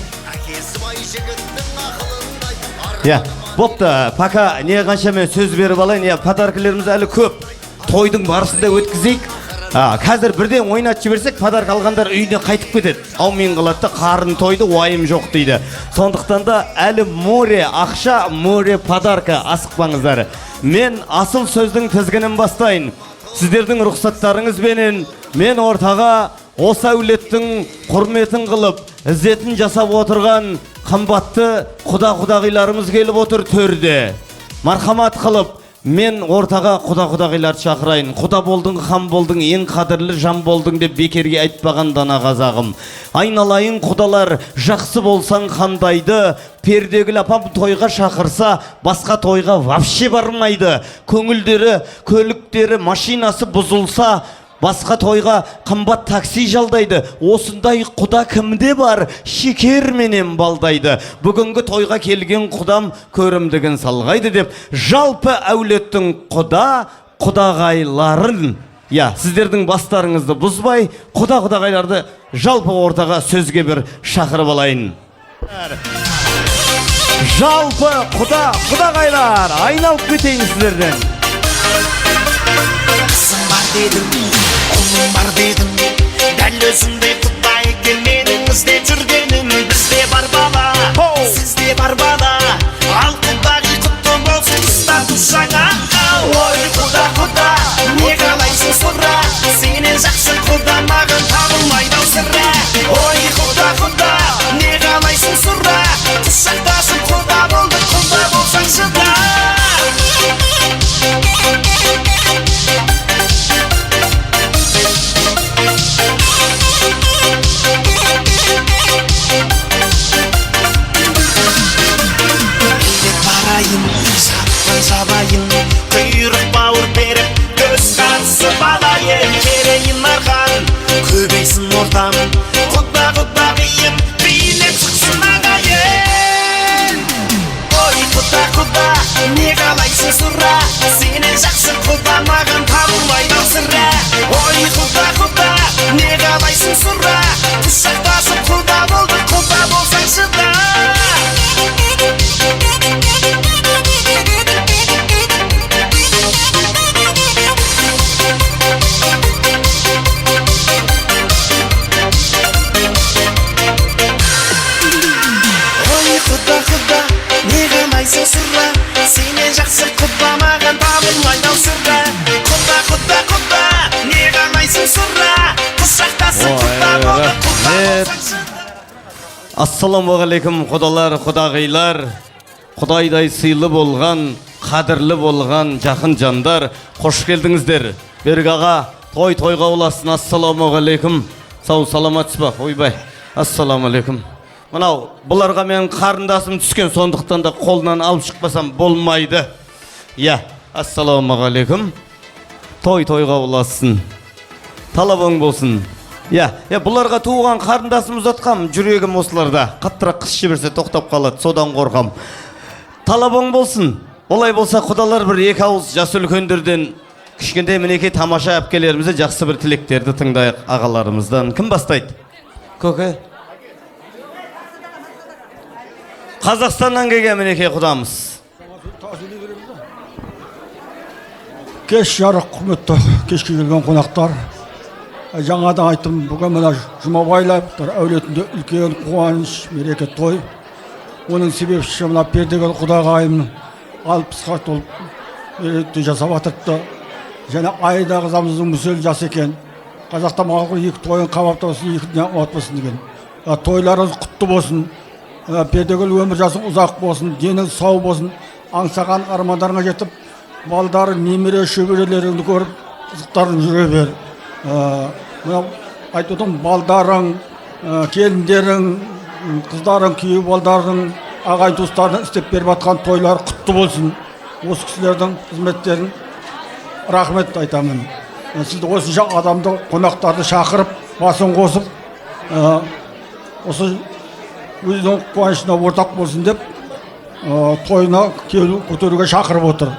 Я, бопты, пока не қанша мен сөз беріп алайын, я, подаркілеріміз әлі көп. Тойдың барысында өткізейік. Қазір бірден ойнатып жіберсек, подарка алғандар үйіне қайтып кетеді. Аумин қылады да, қарын тойды, уайым жоқ дейді. Сондықтан да әлі море ақша, море подарка, асықпаңыздар. Мен асыл сөздің тізгінін бастайын. Сіздердің рұқсаттарыңызбенен мен ортаға осы әулеттің құрметін қылып, ізетін жасап отырған қымбатты құда-құдағиларымыз келіп отыр төрде. Мархамат қылып, мен ортаға құда-құдағиларды шақырайын. Құда болдың, хан болдың, ең қадірлі жан болдың деп бекерге айтпаған дана қазағым. Айналайын құдалар, жақсы болсаң қандайды, Пердегүл апам тойға шақырса, басқа тойға вообще бармайды. Көңілдері, көліктері, машинасы бұзылса, басқа тойға қымбат такси жалдайды. Осындай құда кімде бар, шекер менен балдайды. Бүгінгі тойға келген құдам көрімдігін салғайды деп, жалпы әулеттің құда, құдағайларын, я, сіздердің бастарыңызды бұзбай, құда құдағайларды жалпы ортаға сөзге бір шақырып алайын. Жалпы құда, құдағайлар, айналып кетейін сіздерден. Қызым бар дедім, құлым бар дедім, дәл өзіңдей құда екен менің іздеп жүргенім. Бізде бар бала, сізде бар бала, ал құдағи құтты болсын ұстату жаңа. Ой, құда, құда, не қалайсың сұра, сенен жақсы құда маған табылмайды ау сірә. Ой, құда, құда, не қалайсың сұра, құшақтасып құда болдық, құда болсаң шыда. Жабайын, құйрық бауыр беріп, көз қарсы балайын, керейін арқан, көбейсін ортам, құда құдағиым, билеп шықсын ағайын. Ой, құда, құда, не қалайсың сұра, сенен жақсы құда маған табылмайды ау сірә. Ой, құда, құда, не қалайсың сұра, құшақтасып құда болдық, құда болсаң шыда. Сұра, сенен жақсы құда маған табылмайды ау сірә. Құда, құда, құда, не қалайсың сұра, құшақтасып құда болдық, құда болсаң шыда. Ассалаумағалейкум, құдалар, құдағилар, құдайдай сыйлы болған, қадірлі болған жақын жандар, қош келдіңіздер. Берік аға, той тойға ұласын. Ассалаумағалейкум. Сау саламатсыз ба? Ойбай. Ассалаумағалейкум. Мынау бұларға менің қарындасым түскен, сондықтан да қолынан алып шықпасам болмайды. Иә, ассалаумағалейкум. Той тойға ұлассын. Талап оң болсын. Иә, бұларға туған қарындасым ұзатқам, жүрегім осыларда. Қаттырақ қыс жіберсе тоқтап қалады, содан қорқам. Талап оң болсын. Олай болса құдалар бір екі ауыз жас үлкендерден кішкентай мінекей тамаша әпкелерімізде жақсы бір тілектерді тыңдайық ағаларымыздан. Кім бастайды? Көке. Қазақстаннан келген мінекей құдамыз. Кеш жарық, құрметті кешке келген қонақтар. Жаңадан айттым, бүгін мына Жұмабайлар әулетінде үлкен қуаныш, мереке, той. Оның себепшісі мына Пердегүл құдағайым 60-қа толып мереке жасап жатырыпты. Және Айда қызымыздың мүшел жасы екен. Қазақта мақұл екі тойын қабап болсын, екі нағмат болсын деген. Тойларыңыз құтты болсын. Пердегүл өмір жасың ұзақ болсын, денің сау болсын. Аңсаған армандарыңа жетіп, балдар, немере, шөберелеріңді көріп, қызықтарын жүре бер. Мына айтып отырмын, балдарың, келіндерің, қыздарың, күйеу балдарың, ағайын туыстарың істеп беріп жатқан тойлар құтты болсын. Осы кісілердің қызметтерін рахмет айтамын. Сізді осынша адамды, қонақтарды шақырып, басын қосып, осы өзінің қуанышына ортақ болсын деп тойына келу көтеруге шақырып отыр.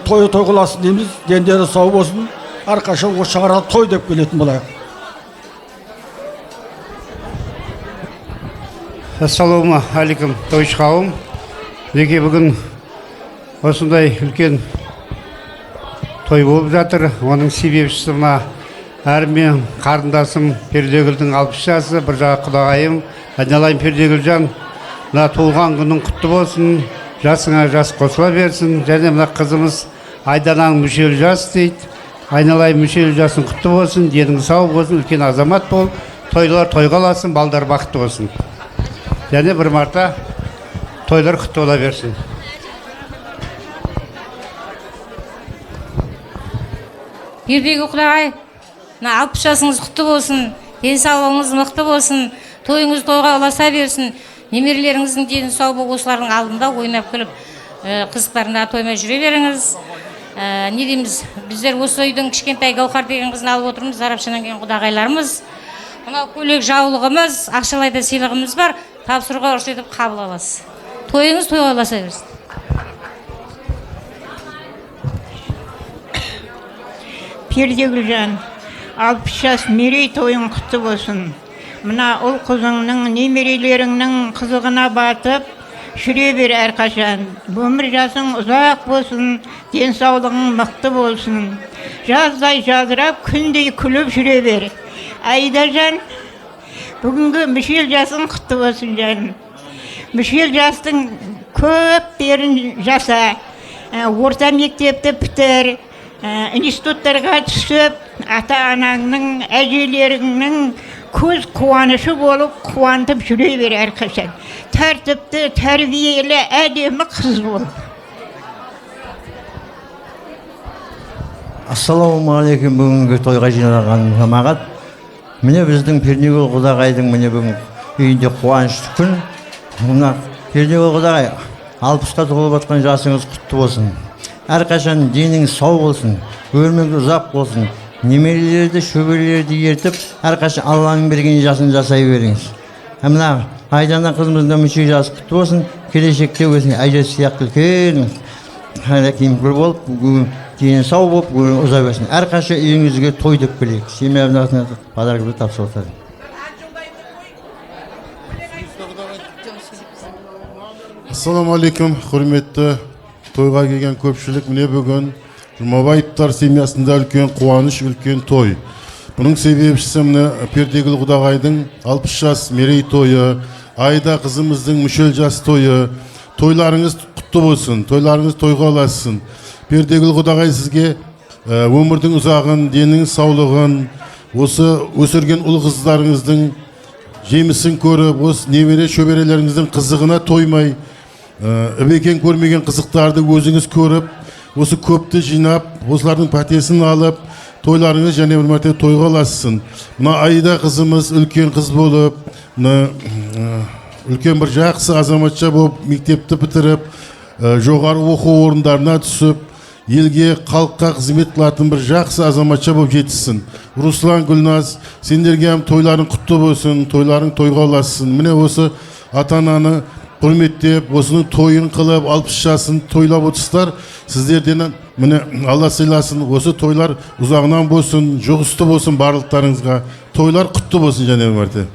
Тойы той қыласын дейміз, дендері сау болсын. Әрқашан осы шараға той деп келетін болайық. Ассалаумағалейкум, тойшы қауым. Мінекей бүгін осындай үлкен той болып жатыр. Оның себепшісі мына әрмен қарындасым Пердегүлдің 60 жасы, бір жағы құдағайым айналайын Пердегүлжан, мына туылған күнің құтты болсын, жасыңа жас қосыла берсін. Және мына қызымыз Айдананың мүшел жас дейді. Айналайын мүшел жасың құтты болсын, денің сау болсын, үлкен азамат бол, тойлар тойға аласын, балдар бақытты болсын. Және бір марта тойлар құтты бола берсін. Пердегүл құдағай, мына 60 жасыңыз құтты болсын, денсаулығыңыз мықты болсын, тойыңыз тойға ұласа берсін, немерелеріңіздің дені сау болып, осылардың алдында ойнап күліп, қызықтарына тоймай жүре беріңіз. Не дейміз, біздер осы үйдің кішкентай Гауһар деген қызын алып отырмыз, Зарапшаннан келген құдағайларымыз. Мынау көйлек жаулығымыз, ақшалай да сыйлығымыз бар, тапсыруға рұқсат етіп қабыл аласыз. Тойыңыз тойға ұласа берсін. Пердегүлжан, 60 жас мерейтойың құтты болсын. Мына ұл қызыңның, немерелеріңнің қызығына батып, жүре бер әрқашан. Өмір жасың ұзақ болсын, денсаулығың мықты болсын. Жаздай жазырап, күндей күліп жүре бер. Айдажан, бүгінгі мүшел жасың құтты болсын жаным. Мүшел жастың көптерін жаса, орта мектепті бітір, институттарға түсіп, ата-анаңның, әжелеріңнің көз қуанышы болып, қуантып жүре бер әрқашан. Тәртіпті, тәрбиелі, әдемі қыз бол. Ассалаумағалейкум, бүгінгі тойға жиналған жамағат. Міне біздің Пердегүл құдағайдың міне бүгін үйінде қуанышты күн. Мына Пердегүл құдағай, 60-қа толып жатқан жасыңыз құтты болсын. Әрқашан деніңіз сау болсын, өміріңіз ұзақ болсын. Немерелерді, шөберелерді ертіп, әрқашан Алланың берген жасын жасай беріңіз. Мына Айдана қызымыздың да мүше жасы құтты болсын. Келешекте өзіне әжесі сияқты үлкен кемпір болып, дені сау болып, ұза берсін. Әрқашан үйіңізге той деп келейік. Семья атынан подарок тапсырып отырмын. Ассалаумағалейкум, құрметті тойға келген көпшілік. Міне бүгін Жұмабаевтар семьясында үлкен қуаныш, үлкен той. Бұның себепшісі міне Пердегүл құдағайдың 60 жас мерейтойы, Айда қызымыздың мүшел жас тойы. Тойларыңыз құтты болсын, тойларыңыз тойға ұлассын. Пердегүл құдағай, сізге өмірдің ұзағын, денің саулығын, осы өсірген ұл қыздарыңыздың жемісін көріп, осы немере шөберелеріңіздің қызығына тоймай, ібекен көрмеген қызықтарды өзіңіз көріп, осы көпті жинап, осылардың пәтесін алып, Тойларыңыз және бір мәрте тойға ұлассын. Мына Аида қызымыз үлкен қыз болып, мына үлкен бір жақсы азаматша болып, мектепті бітіріп, жоғары оқу орындарына түсіп, елге, халыққа қызмет қылатын бір жақсы азаматша болып жетсін. Руслан, Гүлназ, сендерге һәм тойларың құтты болсын, тойларың тойға ұлассын. Міне, осы ата ананы құрметтеп, осының тойын қылып, 60 жасын тойлап отырсыздар. Сіздерден міне Алла сыйласын, осы тойлар ұзағынан болсын, жұғысты болсын барлықтарыңызға. Тойлар құтты болсын және бір мәрте.